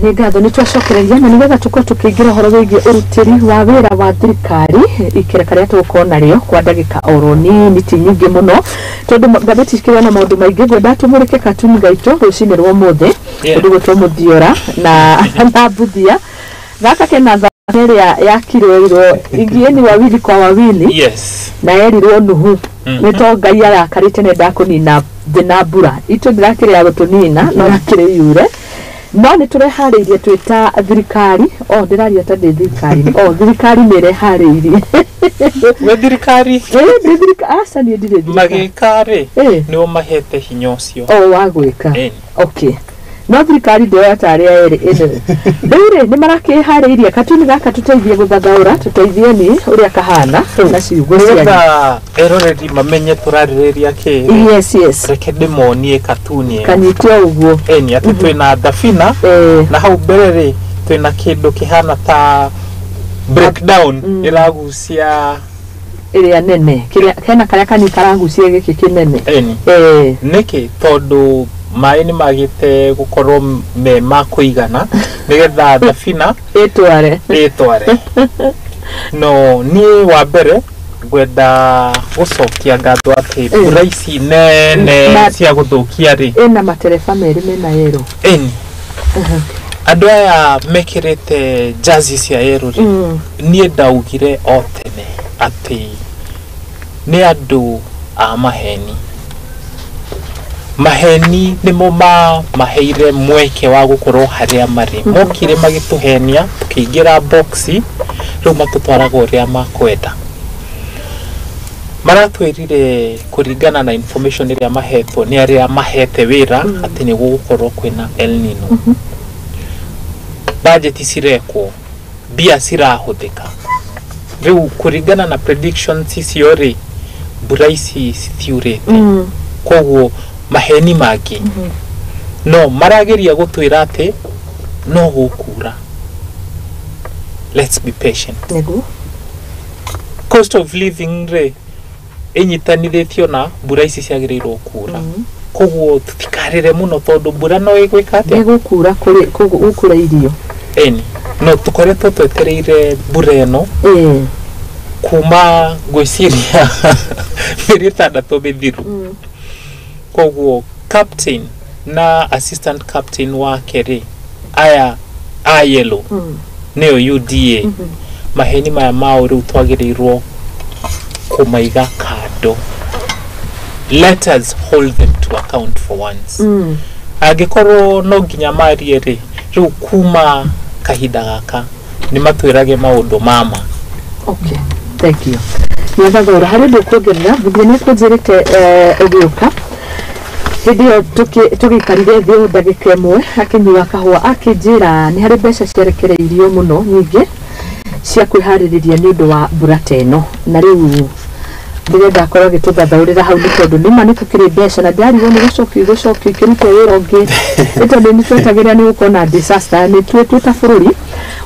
Nĩ ngatho nĩ twacokereria na nĩgetha tũkorwo tũkĩingĩra ũhoro wĩgiĩ ũrutĩri wa wĩra wa thirikari, ikereka rĩrĩa tũgũkorwo narĩo kwa ndagĩka oro nini, ti nyingĩ mũno, tondũ ngathĩti cikĩrĩ na maũndũ maingĩ. Ngwenda tũmũrĩke katuni gaitũ rũcinĩ rwa ũmũthĩ. Ũndũ gwĩtwo Mũthiora na Mbuthia gaka kena thabina ĩrĩa yakirwo ingieni wawili kwa wawili. Na erirwo Nuhu nĩ to Ngai arakarĩte nĩ ndakũnina thĩ na mbura itũ ndĩrakĩrĩ ya gũtũnina, no yakĩrĩ yure, no nĩ tũreharĩirie twĩ ta thirikari. O ndĩraria ta ndĩ thirikari, o thirikari nĩ ĩreharĩirie. We thirikari? Ĩ, ndĩ thirikari? Aca, niĩ ndirĩ thirikari. Magĩka rĩ, nĩo mahete hinya ũcio. O wa gwĩka. Ĩni. Okay, no thirikari ndĩoya ta arĩa erĩ ĩno rĩu rĩ nĩ marakĩharĩirie. Katuni gaka tũteithie gũthathaũra, tũteithieni ũrĩa kahana na ciugo cianyu. Nĩgetha eroreri mamenye tũrarĩrĩria kĩ, Yes. reke ndĩmonie katuni ĩyo. Kanyite o ũguo. Ĩni, atĩ twĩna thabina na hau mbere rĩ twĩna kĩndũ kĩhana ta breakdown ĩragucia. Ĩrĩa nene, kĩrĩa hena karĩa kanini karagucia gĩkĩ kĩnene. Ĩni. Nĩkĩ? Tondũ maĩ nĩ magĩte gũkorwo me ma kũigana nĩgetha thabina ĩtware. Ĩtware. No niĩ wa mbere ngwenda gũcokia ngatho atĩ mbura ici nene cia gũthũkia rĩ, ĩna matereba merĩ mena yero. Ĩni, andũ aya mekĩrĩte jazi cia yellow rĩ, niĩ ndaugire o tene atĩ nĩ andũ a maheni. Maheni nĩmo maheire mweke wa gũkorwo harĩa marĩ. Mokire magĩtũhenia, tũkĩingĩra boxi, rĩu matũtwaraga ũrĩa makwenda. Maratwĩrire kũringana na information ĩrĩa mahetwo nĩ arĩa mahete wĩra atĩ nĩ gũgũkorwo kwĩna El Nino. Budget cirekwo, mbia cirahũthĩka. Rĩu kũringana na predictions icio rĩ, mbura ici citiurĩte. Koguo maheni mangĩ no marageria gũtwĩra atĩ no gũkura. Let's be patient. Nĩguo. Cost of living rĩ, ĩnyitanithĩtio na mbura ici ciagĩrĩirwo kura, koguo tũtikarĩre mũno tondũ mbura no ĩgwĩka atĩa? Nĩ gũkura kũrĩ gũkura irio. Ĩni, no tũkoretwo twetereire mbura ĩno kuma ngwĩciria mĩeri 6 mĩthiru. Koguo captain na assistant captain wake rĩ, aya a yellow, nĩyo UDA, maheni maya mao rĩu twagĩrĩirwo kũmaiga kando. Let us hold them to account for once. Angĩkorwo no nginya marie rĩ, rĩu kuma kahinda gaka nĩ matwĩrage maũndũ mama. Okay, thank you. Nĩathathaũra harĩ ũndũ ũkuongerera. Buthia nĩ kũnjĩrĩte ũgĩũka hĩndĩ ĩyo tũgĩikarire thĩ o ndagĩka 1 akĩnyua kahũa, akĩnjĩra nĩ harĩ mbeca ciarekereirio mũno nyingĩ cia kwĩharĩrĩria nĩ ũndũ wa mbura ta ĩno, na rĩu ndĩrenda akorwo agĩtũthathaũrĩra hau, nĩ tondũ nĩma nĩ tũkĩrĩ mbeca na ndĩrarigwo nĩ gũcokio igũcokio ikĩrutwo wĩra ũngĩ, nĩ tondũ nĩ twetagĩrĩra nĩ gũkorwo na disaster. Nĩ twĩ ta bũrũri,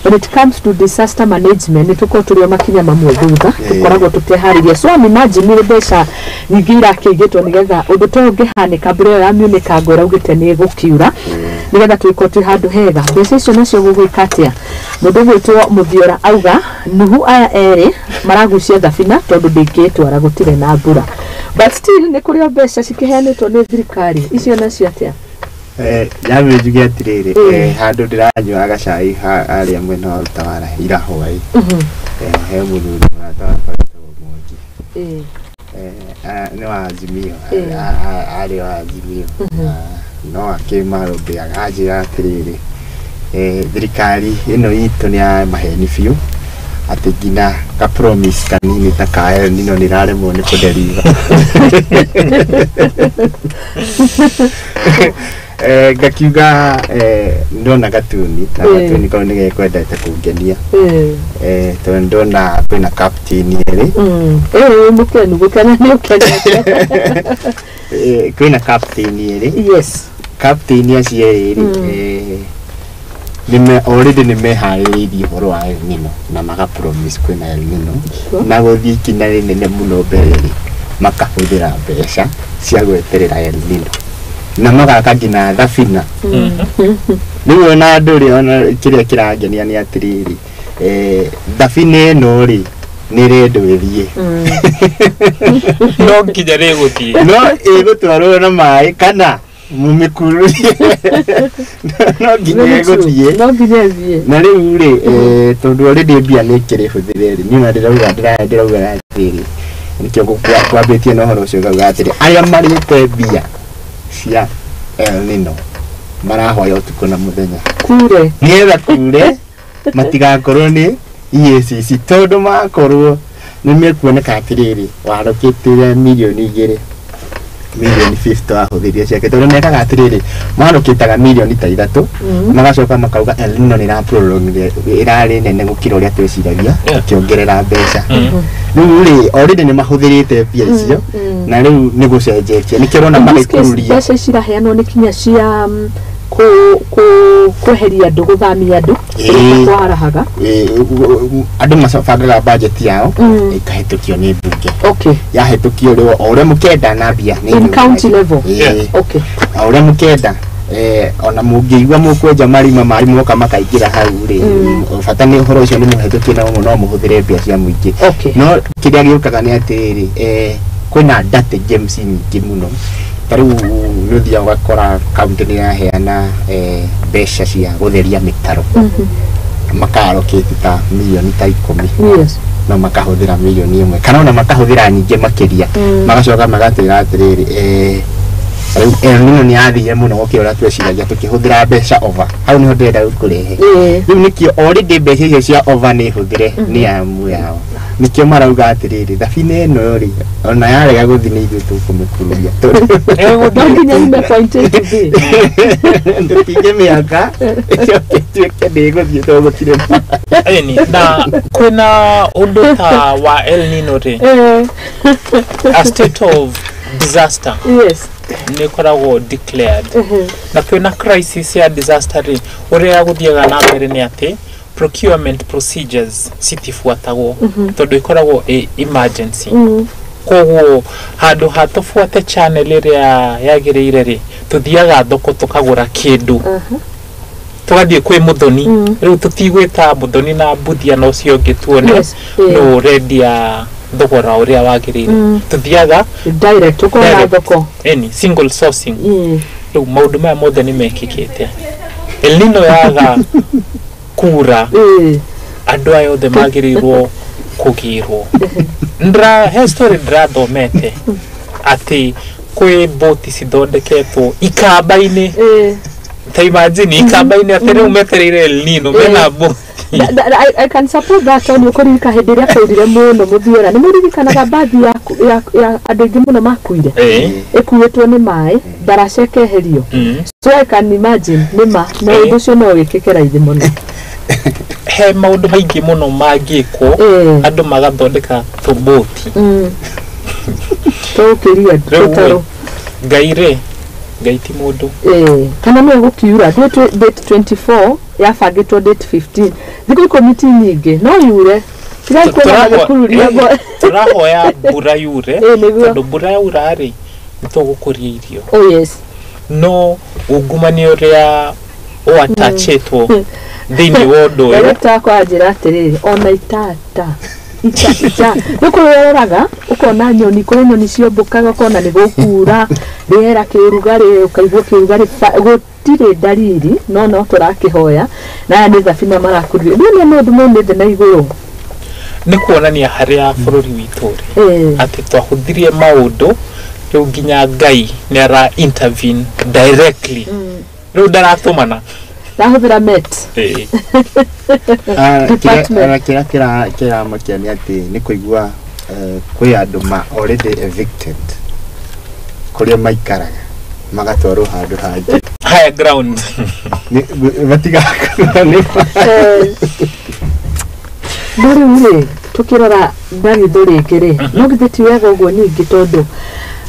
when it comes to disaster management, nĩ tũkorwo tũrĩ o makinya mamwe thutha, tũkoragwo tũteharĩria. So I'm imagine nĩ mbeca nyingĩ irakĩigĩtwo nĩgetha ũndũ ta ũyũ ũngĩhanĩka, mbura ĩyo ya miunĩkango ĩraugĩte nĩ ĩgũkiura, nĩgetha tũgĩkorwo twĩ handũ hega. Mbeca icio nacio gũgwĩka atĩa? Mũndũ ũgwĩtwo Mũthiora auga Nuhu aya erĩ maragucia thabina tondũ ndĩngĩtwara, gũtirĩ na mbura, but still nĩ kũrĩ o mbeca cikĩheanĩtwo nĩ thirikari. Icio nacio atĩa? Nyambe njuge atĩrĩrĩ, handũ ndĩranyua gacai harĩa mwena wa Utawala ira hwaĩ, he mũthuri mũrata wakwa wĩtagwo Mwangi. Nĩ wa Azimio. Arĩ wa Azimio. No akĩmarũmbĩaga anjĩra atĩrĩrĩ, thirikari ĩno itũ nĩ ya maheni biũ, atĩ nginya ka promise kanini ta ka El Nino nĩ ĩraremwo nĩ kũdeliver. Ngakiuga ndona gatuni na gatuni kau nĩ gekwendete kũngenia, tondũ ndona kwĩna captain erĩ. Wĩ mũkenu, gũkena nĩ ũkenete. Kwĩna captain erĩ. Captain acio erĩ rĩ, already nĩ meharĩrĩirie ũhoro wa El Nino na maka promise kwĩna El Nino. Na gũthiĩ ikinya rĩnene mũno mbere rĩ, makahũthĩra mbeca cia gweterera El Nino na magaka nginya thabina. Rĩu ona andũ rĩ, ona kĩrĩa kĩrangenia nĩ atĩrĩrĩ, thabina ĩno rĩ nĩ ĩrendwo ĩthiĩ. No nginya rĩgũthiĩ. No ĩgũtwarwo na maĩ kana mũmĩkururie, no nginya ĩgũthiĩ. No nginya ĩthiĩ. Na rĩu rĩ, tondũ already mbia nĩ ikĩrĩ hũthĩre rĩ, niĩ ona ndĩrauga atĩrĩrĩ, nĩkĩo kwambĩtie na ũhoro ũcio ngauga atĩrĩ, arĩa marĩte mbia cia El Nino marahoya ũtukũ na mũthenya kure, nĩgetha kure matigakorwo nĩ EACC, tondũ makorwo nĩ mekuoneka atĩrĩrĩ, warũkĩtire mirioni 2, mirioni 50 wahũthĩria ciake, tondũ mekaga atĩrĩrĩ, marũkĩtaga mirioni ta 3, magacoka makauga El Nino nĩ ĩra ĩrarĩ nene gũkĩra ũrĩa tweciragia, tũkĩongerera mbeca. Rĩu rĩ, already nĩ mahũthĩrĩte mbia icio na rĩu nĩ gũcenjetie, nĩkĩo ũrona In this case, magĩkururia. Mbeca ici iraheanwo nĩ kinya cia kweheria andũ, gũthamia andũ kũrĩa kwarahaga. Andũ mabangaga budget yao, ĩkahĩtũkio nĩ mbunge. Yahĩtũkio rĩu, o ũrĩa mũkenda na mbia nĩ In inyuĩ. county level. O ũrĩa mũkenda, ona mũngĩigua mũkwenja marima, maĩ moka makaingĩra hau rĩ, bata nĩ ũhoro ũcio nĩ mũhĩtũkie na no mũhũthĩre mbia cia mũingĩ. No kĩrĩa gĩũkaga nĩ atĩrĩrĩ, kwĩna dirty games nyingĩ mũno. Ta rĩu nĩ ũthiaga ũgakora kaunti nĩ ĩraheana mbeca cia gũtheria mĩtaro, makarokĩti ta mirioni ta 10, no makahũthĩra mirioni 1 kana ona makahũthĩra nyingĩ makĩria. Magacoka magatwĩra atĩrĩrĩ, rĩu El Nino nĩ yathire mũno gũkĩra ũrĩa tweciragia, tũkĩhũthĩra mbeca over. Hau nĩho ndĩrenda gũkũrehe. Rĩu nĩkĩo already mbeca icio cia over nĩ hũthĩre nĩ amu yao, nĩkĩo marauga atĩrĩrĩ, thabina ĩno rĩ, ona yarega gũthiĩ nĩ ithuĩ tũkũmĩkururia. No nginya ime point A to B. Tũtingĩmĩaka ĩcoke ĩtuĩke ndĩgũthiĩ tondũ gũtirĩ Ĩni, na kwĩna ũndũ ta wa El Nino rĩ, a state of disaster nĩ ĩkoragwo declared, na kwĩna crisis ya disaster rĩ, ũrĩa gũthiaga na mbere nĩ atĩ procurement procedures citibuatagwo, tondũ ĩkoragwo ĩ emergency. Koguo handũ ha tũbuate channel ĩrĩa yagĩrĩire rĩ, tũthiaga thoko tũkagũra kĩndũ, tũgathiĩ kwĩ Mũthoni. Rĩu tũtigwĩta Mũthoni na Mbuthia na ũcio ũngĩ tuone no ũrendia thogora ũrĩa wagĩrĩire. Tũthiaga direct ũkona direct. Thoko. Ĩni, single sourcing. Rĩu maũndũ maya mothe nĩ mekĩkĩte. El Nino yaga kura, andũ aya othe magĩrĩirwo kũgĩrwo. Ndĩra he story ndĩrathomete atĩ kwĩ boti cithondeketwo ikamba-inĩ. Ta imagine ikamba-inĩ, atĩ rĩu metereire El Nino mena boti. I can support that, tondũ ũkũririka hĩndĩ ĩrĩa kwaurire mũno mũthiora, nĩ mũririkanaga mbathi ya andũ aingĩ mũno makuire, ĩkuĩtwo nĩ maĩ, ndaraca ĩkeherio. So I can imagine nĩ ma na ũndũ ũcio no wĩkĩke raithi mũno. He maũndũ maingĩ mũno mangĩkwo, andũ magathondeka tũboti. Tũgũkĩria Rĩu tũtarũ. Ngai rĩ, Ngai ti mũndũ. Kana nĩwe gũkiura date 24 yabangĩtwo date 15, thikũ 10 ti nyingĩ, no yure. Tigai kuona magĩkururia Tũrahoya mbura yure, Nĩguo. tondũ mbura yaura rĩ, nĩ tũgũkũria irio. Oh yes. No ungumania ũrĩa ũatachĩtwo thĩinĩ wa ũndũ ũyũ. Director akwa anjĩra atĩrĩrĩ, ona itata ita ita nĩ kũrĩa ũroraga ũkona nyoni, kũrĩ nyoni ciombũkaga, ũkona nĩ gũkura, rĩera kĩũrugarĩ, ũkaigua kĩũrugarĩ, gũtirĩ ndariri, no tũrakĩhoya. Na aya nĩ thabina marakururia, rĩu nĩ maũndũ maumĩte na igũrũ. Nĩ kuonania harĩa bũrũri witũ ũrĩ, atĩ twahũthirie maũndũ, rĩu nginya Ngai nĩ ara intervene directly, rĩu ndaratũmana. Ndahũthĩra met. Department. Kĩrĩa kĩramakia nĩ atĩ nĩ kũigua kwĩ andũ ma already evicted kũrĩa maikaraga, magatwarwo handũ hangĩ. Higher ground. Matigakorwo nĩ No rĩu rĩ, tũkĩrora na ritho rĩngĩ rĩ, no githĩ ti wega ũguo ningĩ, tondũ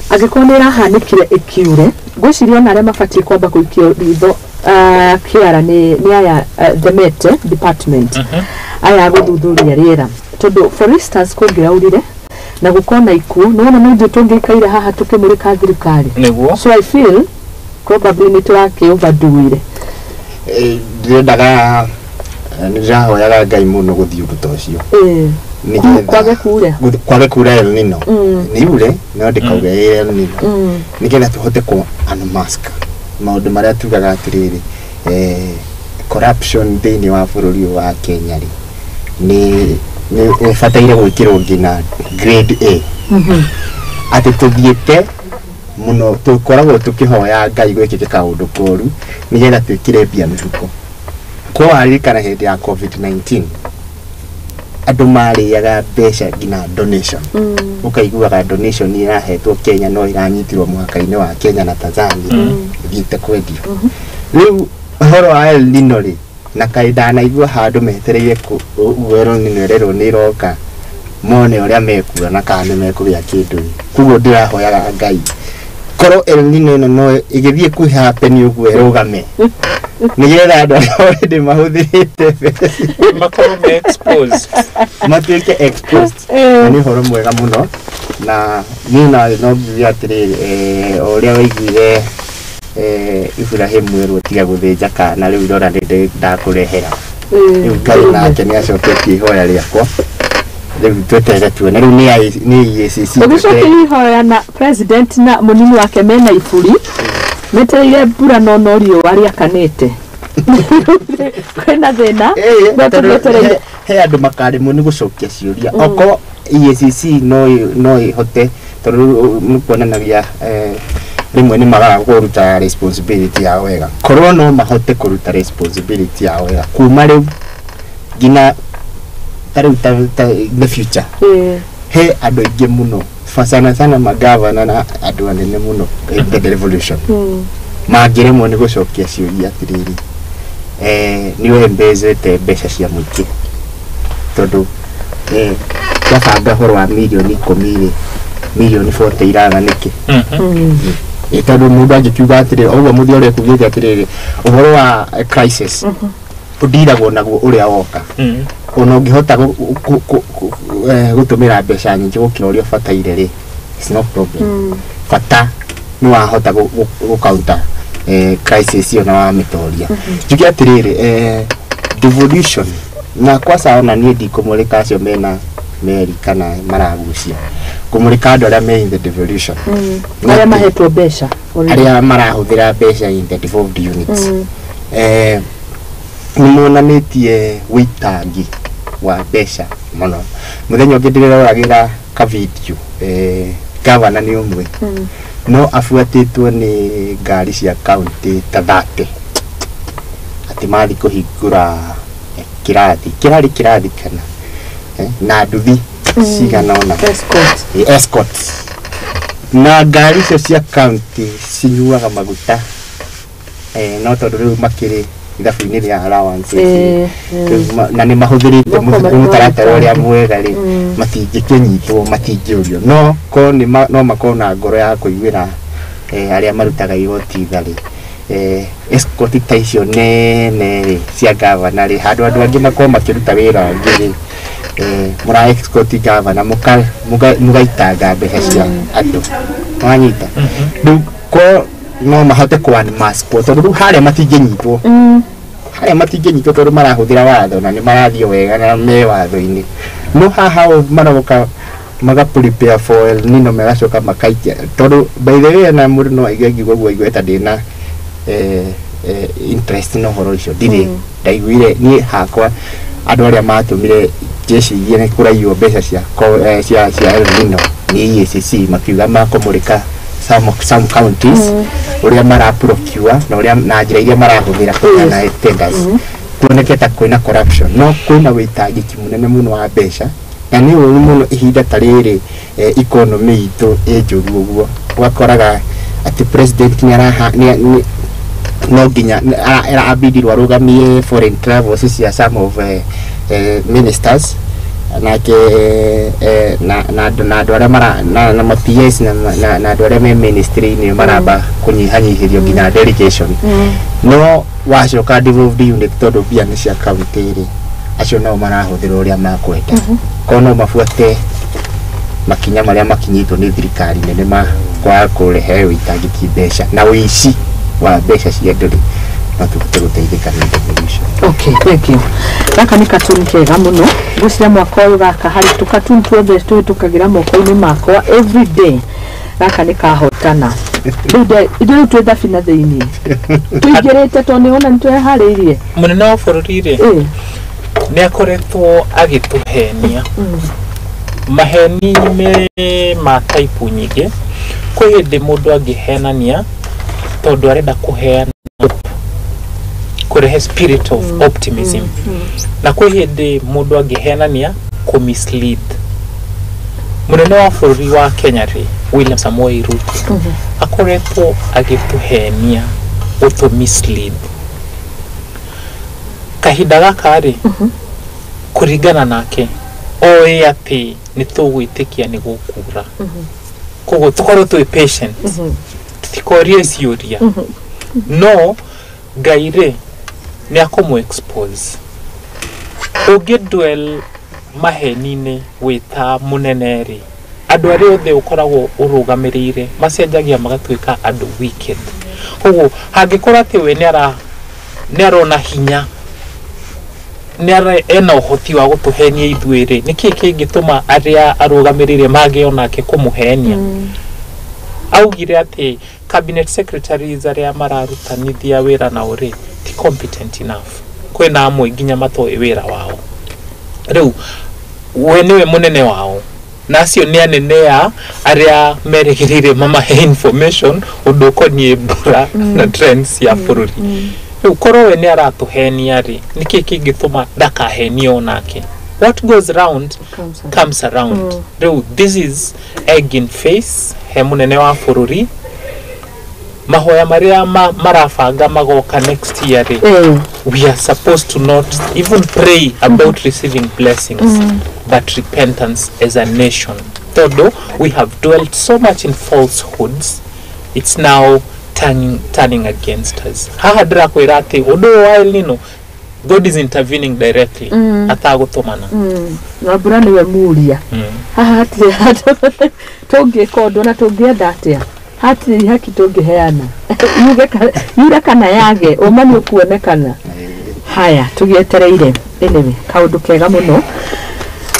angĩkorwo nĩ ĩrahanĩkire ĩkiure, ngwĩciria ona arĩa mabatiĩ kwamba gũikio ritho, kĩara nĩ aya, the Met department, aya a gũthuthuria rĩera, tondũ for instance kũngĩraurire na gũkorwo na ikuũ, nĩwona no ithuĩ tũngĩikaire haha tũkĩmũrĩka thirikari. Nĩguo. So I feel probably nĩ tũrakĩ overdoire. Ndĩrendaga nĩndĩrahoyaga Ngai mũno gũthiĩ ũndũ ta ũcio. Kwage kura. Kwage kura El Nino. Nĩ ure no ndĩkauge El Nino. Nĩgetha tũhote kũ unmask maũndũ marĩa tugaga atĩrĩrĩ, corruption thĩinĩ wa bũrũri ũyũ wa Kenya rĩ, nĩ ĩbataire gwĩkĩrwo nginya grade A. Atĩ tũthiĩte mũno tũkoragwo tũkĩhoya Ngai gwĩkĩke kaũndũ koru nĩgetha twĩkĩre mbia mĩhuko. Kwa waririkana hĩndĩ ya COVID-19 andũ marĩaga mbeca nginya donation. Ũkaiguaga donation ĩrahetwo Kenya no ĩranyitirwo mũhaka-inĩ wa Kenya na Tanzania ĩthiĩte kwendio. Rĩu ũhoro wa El Nino rĩ, na kaĩ ndanaigua handũ metereire ũguo El Nino ĩrerwo nĩ ĩroka mone ũrĩa mekuona kana nĩ mekũgĩa kĩndũ. Koguo ndĩrahoyaga Ngai korwo El Nino ĩno no ĩgĩthiĩ kũ happen ũguo ĩrũgame nĩgetha andũ arĩa already mahũthĩrĩte mbeca makorwo me exposed, matuĩke exposed. Na nĩ ũhoro mwega mũno, na niĩ no ngiuge atĩrĩrĩ, o ũrĩa waiguire Ibrahim werwo tiga gũthĩnja kana rĩu rora nĩ ndakũrehera. Rĩu Ngai nake nĩ acoketie ihoya rĩakwa, rĩu tweterere tuone. Rĩu nĩ EACC ũgĩcokeria ihoya na president na mũnini wake mena iburi metereire mbura no no riũa rĩakanĩte. Kwĩna thĩna no he andũ makaremwo nĩ gũcokia ciũria. Okorwo EACC no ĩhote, tondũ nĩ kuonanagia rĩmwe nĩ magaga kũruta responsibility yao wega. Korwo no mahote kũruta responsibility yao wega kuma rĩu nginya ta rĩu ta the future, he andũ aingĩ mũno sana sana magavana na andũ anene mũno in the revolution mangĩremwo nĩ gũcokia ciũria atĩrĩrĩ, nĩ wembezete mbeca cia mũingĩ, tondũ twabanga ũhoro wa mirioni 10 rĩ, mirioni 40 iraga nĩkĩ? Tondũ mũndũ angĩkiuga atĩrĩrĩ, ũguo mũthia ũrĩa ekugĩte atĩrĩrĩ, ũhoro wa crisis ũndiragwo naguo ũrĩa woka. Ona ũngĩhota gũtũmĩra mbeca nyingĩ gũkĩra ũrĩa ũbataire rĩ, it's no problem. Bata nĩ wahota gũ counter crisis ĩyo na wamĩtoria. Njuge atĩrĩrĩ, devolution na kwaca ona niĩ ndikũmũrĩka acio mena meri kana maragucia, ngũmũrĩka andũ arĩa me in the devolution, arĩa mahetwo mbeca, arĩa marahũthĩra mbeca in the devolved units. Nĩ monanĩtie wĩitangi wa mbeca mũno. Mũthenya ũngĩ ndĩreroragĩra ka video, gavana nĩ ũmwe no abuatĩtwo nĩ ngari cia county ta 30 atĩ mathiĩ kũhingũra kĩrathi, kĩrarĩ kĩrathi kana na nduthi cigana ũna escorts, na ngari icio cia county cinyuaga maguta no tondũ rĩu makĩrĩ ithabu-inĩ rĩa allowances na nĩ mahũthĩrĩte mũtaratara ũrĩa mwega rĩ, matingĩkĩnyitwo, matingĩũrio. No ko no makorwo na ngoro ya kũiguĩra arĩa marutaga igoti tha rĩ, escort ta icio nene rĩ cia gavana rĩ, handũ andũ angĩ makorwo makĩruta wĩra ũngĩ rĩ, mũra escort gavana mũgaitanga mbeca cia andũ, wanyita. Rĩu ko no mahote kũ unmask tondũ rĩu harĩa matingĩnyitwo, harĩa matingĩnyitwo tondũ marahũthĩra watho na nĩ marathiĩ wega na me watho-inĩ. No haha maroka maga prepare for El Nino magacoka makaikia, tondũ by the way na mũndũ no aigue ngiuga ũguo aigue ta ndĩna interest na ũhoro ũcio, ndirĩ ndaiguire niĩ hakwa andũ arĩa matũmire jeshi iria nĩ kũraiywo mbeca cia cia El Nino nĩ EACC, makiuga makũmũrĩka some counties ũrĩa mara procure na ũrĩa na njĩra iria marahũthĩra kũheana tenders, kuoneke ta kwĩna corruption, no kwĩna wĩitangĩki mũnene mũno wa mbeca, na nĩ ũru mũno ihinda ta rĩrĩ economy itũ ĩ njũru ũguo, ũgakoraga atĩ president nĩ no nginya arabindirwo arũgamie foreign travels cia some of ministers nake na andũ arĩa mara na ma PS na andũ arĩa me ministry-inĩ maramba kũnyihanyihĩrio nginya delegation. No wacoka devolved unit tondũ mbia nĩ cia county rĩ, acio nao marahũthĩra ũrĩa makwenda. Korwo no mabuate makinya marĩa makinyĩtwo nĩ thirikari nene ma kwaga kũrehe wĩitangĩki mbeca na ũici wa mbeca cia andũ rĩ, No tũhote gũteithĩka nĩ devolution. Okay, thank you. Gaka nĩ katuni kega mũno. Ngwĩciria mwaka ũyũ gaka harĩ tũkatuni tuothe tũhĩtũkagĩra moko-inĩ makwa every day, gaka nĩ kahotana. Rĩu ithuĩ rĩu twĩ thabina thĩiniĩ tũingĩrĩte tondũ nĩ wona nĩ tweharĩirie. Mũnene wa bũrũri rĩ, nĩ akoretwo agĩtũhenia maheni me ma type nyingĩ. Kwĩ hĩndĩ mũndũ angĩhenania tondũ arenda kũheana hope, kũrehe spirit of optimism, na kwĩ hĩndĩ mũndũ angĩhenania kũ mislead. Mũnene wa bũrũri wa Kenya rĩ, William Samoei Ruto, akoretwo agĩtũhenia gũtũ mislead kahinda gaka rĩ, kũringana nake oĩ atĩ nĩ tũgwĩtĩkia nĩ gũkura, koguo tũkorwo twĩ patient, tũtikorie ciũria. No Ngai rĩ, nĩ akũmũ expose. Ũngĩ dwell maheni-inĩ wĩ ta mũnene rĩ, andũ arĩa othe ũkoragwo ũrũgamĩrĩire macenjagia magatuĩka andũ wicked. Koguo hangĩkorwo atĩ we nĩ arona hinya nĩ ena ũhoti wa gũtũhenia ithuĩ rĩ, nĩkĩ kĩngĩtũma arĩa arũgamĩrĩire mage onake kũmũhenia? Augire atĩ cabinet secretaries arĩa mararutanithia wĩra nao rĩ, ti competent enough. Kwĩna amwe nginya matoĩ wĩra wao. Rĩu we nĩwe mũnene wao, na acio nĩ anene a arĩa merĩgĩrĩire mamahe information ũndũ ũkoniĩ mbura na trends ya bũrũri. Rĩu korwo we nĩ aratũhenia rĩ, nĩkĩ kĩngĩtũma ndakahenio onake? What goes round comes around. Comes around. Rĩu this is egg in face he mũnene wa bũrũri. Mahoya marĩa marabanga magoka next year rĩ, we are supposed to not even pray about receiving blessings, but repentance as a nation, though we have dwelt so much in falsehoods, it's now turning against us. Haha ndĩrakwĩra atĩ ũndũ ũyũ wa El Nino, God is intervening directly atagũtũmana. Na mbura nĩwe muria. Haha hatirĩ handũ tũngĩka ũndũ na tũngĩenda atĩa, hatirĩ ihaki tũngĩheana yure kana yage, ũma nĩ ũkuonekana. Haya, tũgĩetereire. Anyway, kaũndũ kega mũno.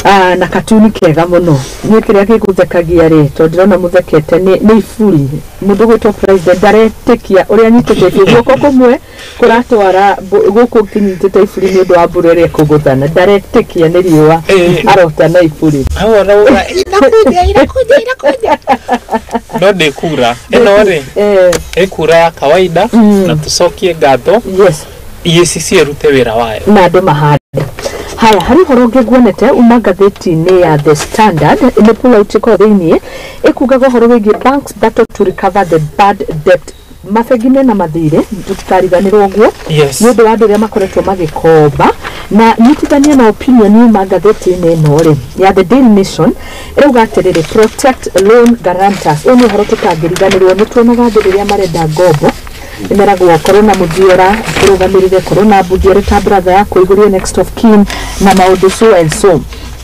Ah, na katuni kega mũno. Niĩ kĩrĩa gĩgũthekagia rĩ, tondũ ndĩrona mũthekete, nĩ iburi. Mũndũ gwĩtwo president ndaretĩkia ũrĩa anyitĩte iburi, guoko kũmwe kũratwara gũkũ kĩnyitĩte iburi nĩ ũndũ wa mbura ĩrĩa ĩkũgũthana, ndaretĩkia nĩ riũa. Arota na iburi. Hau arauga inakuja, inakuja, inakuja, no ndĩkura ĩno rĩ, ĩkura ya kawaida. Na tũcokie ngatho EACC ĩrute wĩra wayo. Na andũ mahande. Haya, harĩ ũhoro ũngĩ nguonete uma ngathĩti-inĩ ya The Standard, nĩ pull out ĩkoragwo thĩiniĩ, ĩkugaga ũhoro wĩgiĩ banks battle to recover the bad debt. Mabengi mena mathirĩ, tũtikariganĩrwo ũguo, nĩ ũndũ wa andũ arĩa makoretwo magĩkomba. Na nyitithania na opinion yuma ngathĩti-inĩ ĩno rĩ ya The Daily Nation, ĩrauga atĩrĩrĩ, "Protect loan guarantors." Ũyũ nĩ ũhoro tũtangĩriganĩrwo. Nĩ tuonaga andũ rĩrĩa marenda ngombo nĩmeragwo korwo na mũthiora kũrũgamĩrĩre, korwo na mbuthiore ta brother yaku ĩgũrie, next of kin na maũndũ so and so.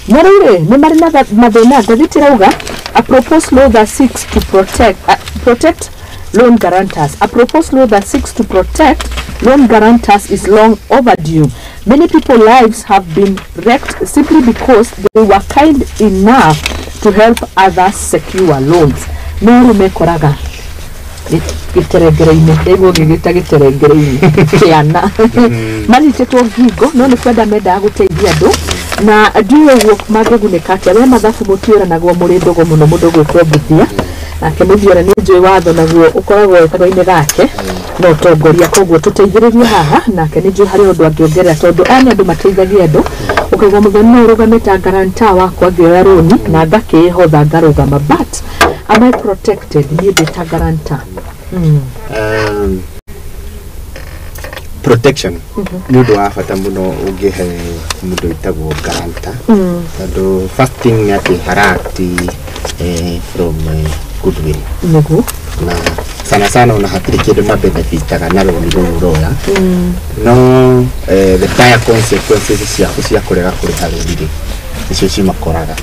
No rĩu rĩ, nĩ marĩ na mathĩna. Ngathĩti ĩrauga, "A proposed law that seeks to protect loan guarantors. A proposed law that seeks to protect loan guarantors is long overdue. Many people's lives have been wrecked simply because they were kind enough to help others secure loans." No rĩu mekoraga gĩterengere-inĩ, ndaigua ũgĩgĩta gĩterengere-inĩ kĩana manyitĩtwo ngingo, no nĩ kwenda mendaga gũteithia andũ na ndiũĩ ũguo mangĩgunĩka atĩa. We mathabu mũtiũranagwo mũrĩ ndũgũ mũno, mũndũ gwĩtwo Mbuthia nake Mũthiora nĩ njũĩ watho naguo ũkoragwo kanua-inĩ gake na ũtongoria, koguo tũteithĩrĩrie haha nake nĩ njũĩ harĩ ũndũ angĩongerera, tondũ aya nĩ andũ mateithagia andũ. Ũkaigua mũthoni no ũrũgame ta guarantor wakwa ngĩoya rũni na ngakĩĩhotha ngarũgama, but am I protected niĩ ndĩ ta guarantor? Protection nĩ ũndũ wa bata mũno ũngĩhe mũndũ wĩtagwo guarantor, tondũ first thing nĩ atĩ haract from goodwill. Na sana sana ona hatirĩ kĩndũ mabenefitaga na rũni rũu ũroya, no the dire consequences ciaku cia kũrega kũrĩha rũni rĩ, nĩcio cimakoraga.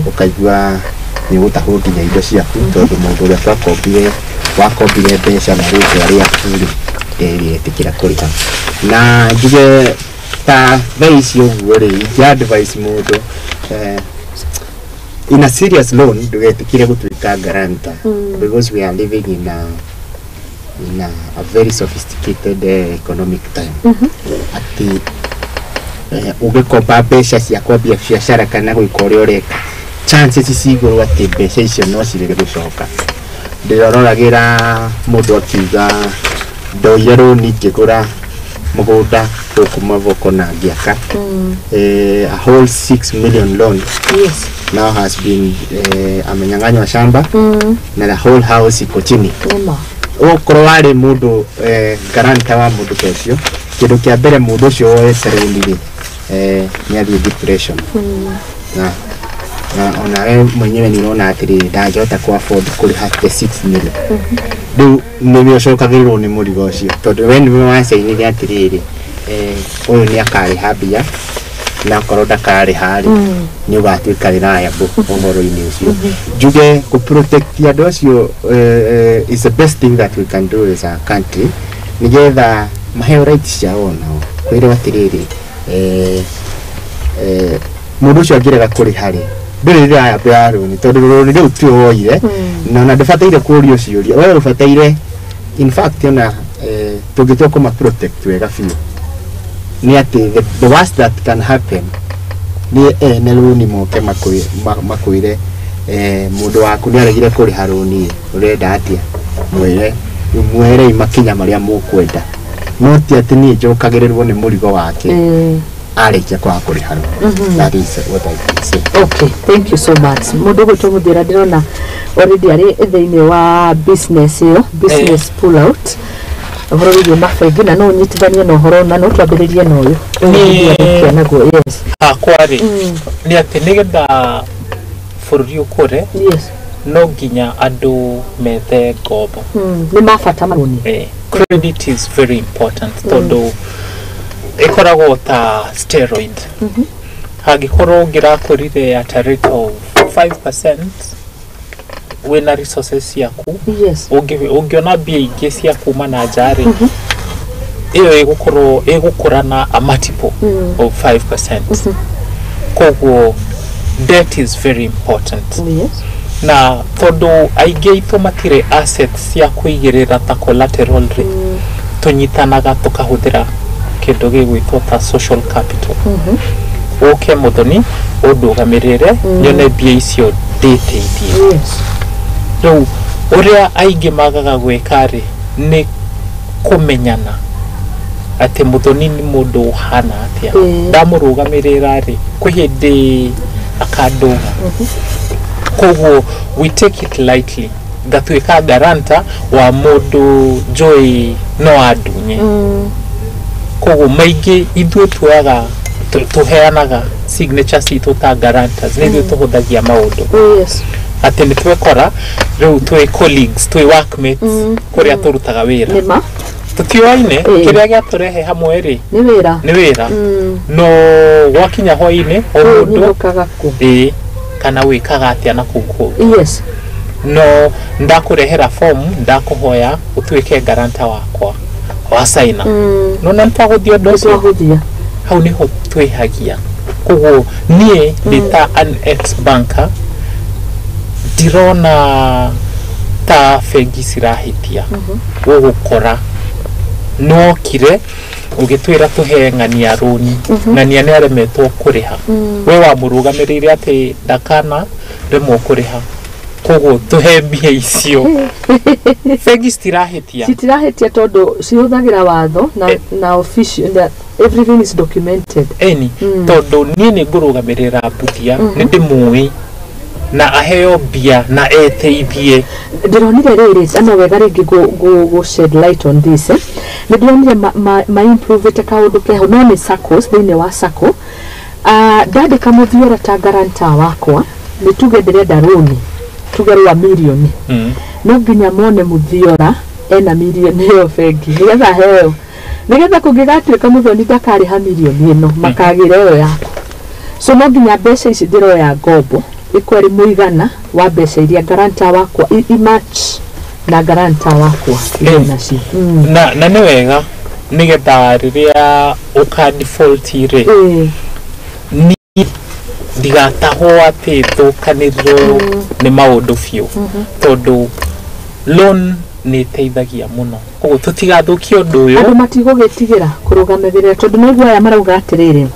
Ũkaigua nĩ ũgũtahwo nginya indo ciaku, tondũ mũndũ ũrĩa twakombire, wakombire mbeca na rĩtwa rĩaku rĩ, Ndĩretĩkĩra kũrĩha. Na njuge ta thaa ici ũguo rĩ, ingĩ advice mũndũ, in a serious loan ndũgetĩkĩre gũtuĩka guarantor, because we are living in a very sophisticated economic time, atĩ ũgĩkomba mbeca cia kwambia biacara kana gwĩka ũrĩa ũreka, chances ci igũrũ atĩ mbeca icio no cirege gũcoka. Ndĩrororagĩra mũndũ akiuga, "Ndoire rũni ngĩgũra mũgũnda gũkũ Mavoko na ngĩaka." A whole 6 million loan now has been amenyang'anywa shamba na the whole house iko chini. Nĩma. Okorwo warĩ mũndũ guarantor wa mũndũ ta ũcio, kĩndũ kĩa mbere, mũndũ ũcio woete rũni rĩ, nĩ athiĩ depression, na onawe mwenyewe nĩ ũrona atĩrĩrĩ, ndangĩhota ku afford kũrĩha the 6 million. Rĩu nĩwe ũcokagĩrĩrwo nĩ mũrigo ũcio, tondũ we nĩwe wacainire atĩrĩrĩ, ũyũ nĩ akarĩha mbia, na akorwo ndakarĩha rĩ, nĩ ũgatuĩka reliable ũhoro-inĩ ũcio. Njuge kũ protect andũ acio is the best thing that we can do as a country, nĩgetha maheo right ciao, nao kwĩrwo atĩrĩrĩ, mũndũ ũcio angĩrega kũrĩha rĩ, ndũrĩ reliable ya rũni, tondũ rũni rĩu tiwe woire, na ona ndũbataire kũũrio ciũria. We ũbataire, in fact, ona tũngĩtua kũma protect wega biũ, nĩ atĩ the worst that can happen nĩ ene rũni moke makwĩre, "Mũndũ waku nĩ aregire kũrĩha rũni, ũrenda atĩa?" Mwĩre, mwerei makinya marĩa mũkwenda, no ti atĩ niĩ njokagĩrĩrwo nĩ mũrigo wake arĩkia kwaga kũrĩha rũni. That is what I can say. Okay, thank you so much. Mũndũ ũgwĩtwo Mũthĩra, ndĩrona already arĩ thĩinĩ wa business ĩyo, business pull out, ũhoro wĩgiĩ mabengi, na no ũnyitithanie na ũhoro na no twambĩrĩrie na ũyũ. Naguo, yes. Hakwa rĩ, nĩ atĩ nĩgetha bũrũri ũkũre, no nginya andũ methe ngombo. Nĩ mabata marũni. Credit is very important, tondũ ĩkoragwo ta steroid. Hangĩkorwo ũngĩrakũrire at a rate of 5%, wĩna resources ciaku, ũngĩona mbia ingĩ cia kuma na nja rĩ, ĩyo ĩgũkorwo ĩgũkũra na a multiple of 5%. Koguo debt is very important, na tondũ aingĩ aitũ matirĩ assets cia kũigĩrĩra ta collateral rĩ, tũnyitanaga tũkahũthĩra kĩndũ gĩgwĩtwo ta social capital. Ũke Mũthoni ũndũgamĩrĩre, nyone mbia icio ndĩteithie. Rĩu ũrĩa aingĩ magaga gwĩka rĩ, nĩ kũmenyana atĩ Mũthoni nĩ mũndũ ũhana atĩa. Ndamũrũgamĩrĩra rĩ, kwĩ hĩndĩ akandũga. Koguo we take it lightly, ngatuĩka guarantor wa mũndũ njũĩ no andunye. Koguo maingĩ ithuĩ tuoyaga, tũheanaga signature citũ ta guarantors, nĩ ithuĩ tũhũthagia maũndũ, atĩ nĩ twekora rĩu twĩ colleagues, twĩ workmates, kũrĩa tũrutaga wĩra, Nĩma. Tũtioaine. Kĩrĩa gĩatũrehe hamwe rĩ, Nĩ wĩra. nĩ wĩra. No gwakinya hwainĩ, o mũndũ Nyinũkaga kũ? Ĩĩ, kana wĩkaga atĩa na kũu kũngĩ. No ndakũrehera form, ndakũhoya ũtuĩke guarantor wakwa, wacaina, nona nĩtwagũthia ũndũ ũcio. Nĩtwahũthia. Hau nĩho twĩhagia. Koguo niĩ ndĩ ta an ex banker, ndirona ta bengi cirahĩtia. Gũgũkora nokire ũgĩtwĩra tũhe ng'ania rũni, ng'ania nĩ aremetwo kũrĩha, we wamũrũgamĩrĩire atĩ ndakana remwo kũrĩha, koguo tũhe mbia icio. Bengi citirahĩtia. Citirahĩtia, tondũ cihũthagĩra watho na na official na everything is documented. Eni, tondũ niĩ nĩ ngũrũgamĩrĩra Mbuthia, nĩ ndĩmũĩ na aheo mbia na eteithie. Ndĩronire rĩrĩ, no wega rĩngĩ go shed light on this, eh? Nĩ ndĩronire ma improvete kaũndũ keho, no nĩ SACCOs. Thĩinĩ wa SACCO, ndandĩka Mũthiora ta guarantor wakwa, nĩ tuge ndĩrenda rũni, tuge rwa mirioni, no nginya mone Mũthiora ena mirioni ĩyo bengi nĩgetha heo, nĩgetha kũngĩgatuĩka Mũthoni ndakarĩha mirioni ĩno, makagĩra ĩyo yakwa. So no nginya mbeca ici ndĩroya ngombo ĩkorwo ĩrĩ mũigana wa mbeca iria guarantor wakwa i match Na guarantor wakwa nacio. Na nĩ wega nĩgetha rĩrĩa ũka default rĩ, ni ndigatahwo atĩ thũkanĩrwo nĩ maũndũ biũ, tondũ loan nĩ ĩteithagia mũno, koguo tũtigathũkie ũndũ ũyũ. Andũ matigũgĩtigĩra kũrũgamĩrĩra, tondũ nĩguo aya marauga atĩrĩrĩ,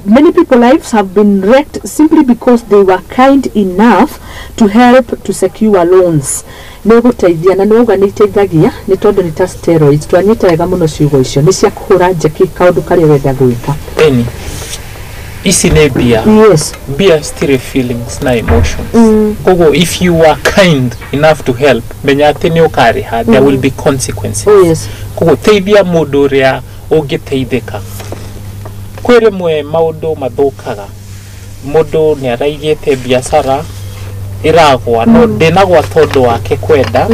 many people lives have been wrecked simply because they were kind enough to help to secure loans. Nĩ gũteithia na nĩ wauga nĩ iteithagia nĩ tondũ nĩ ta steroids. Twanyita wega mũno ciugo icio, nĩ cia kũhũra njeki kaũndũ karĩa ũrenda gwĩka. Eni ici nĩ mbia. Yes. Mbia citirĩ feelings na emotions. Koguo if you are kind enough to help, menya atĩ nĩ ũkarĩha, there will be consequences. Oh, yes. Koguo teithia mũndũ ũrĩa ũngĩteithĩka. Kwĩ rĩmwe maũndũ mathũkaga, mũndũ nĩ araigĩte biacara ĩragwa, no ndĩnagwa tondũ wake kwenda,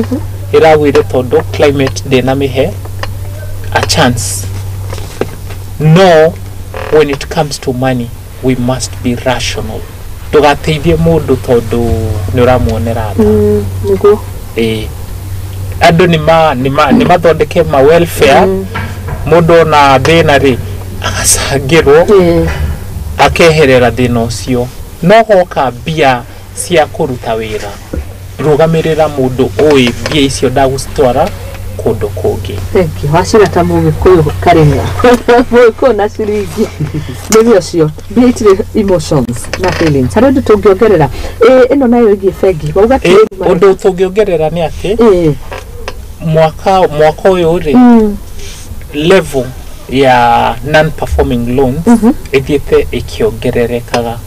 ĩragwire tondũ climate ndĩnamĩhe a chance. No when it comes to money, we must be rational. Ndũgateithie mũndũ tondũ nĩ ũramuonera tha. Nĩguo. Andũ nĩ mathondeke ma welfare, mũndũ ona thĩna rĩ agacangĩrwo, akeherera thĩna ũcio. No hoka mbia cia kũruta wĩra, rũgamĩrĩra mũndũ ũĩ mbia icio ndagũcitwara kũndũ kũngĩ. Thank you. Wacira ta mũgĩkũyũ Karĩng'a. Mũgĩkũyũ na ciringi. Nĩ ũcio. Mbia itirĩ emotions na feelings. Harĩ ũndũ tũngĩongerera? Ĩno nayo ĩgiĩ bengi. Wauga Ũndũ tũngĩongerera nĩ atĩ mwaka ũyũ rĩ, level ya non-performing loans ĩthiĩte ĩkĩongererekaga.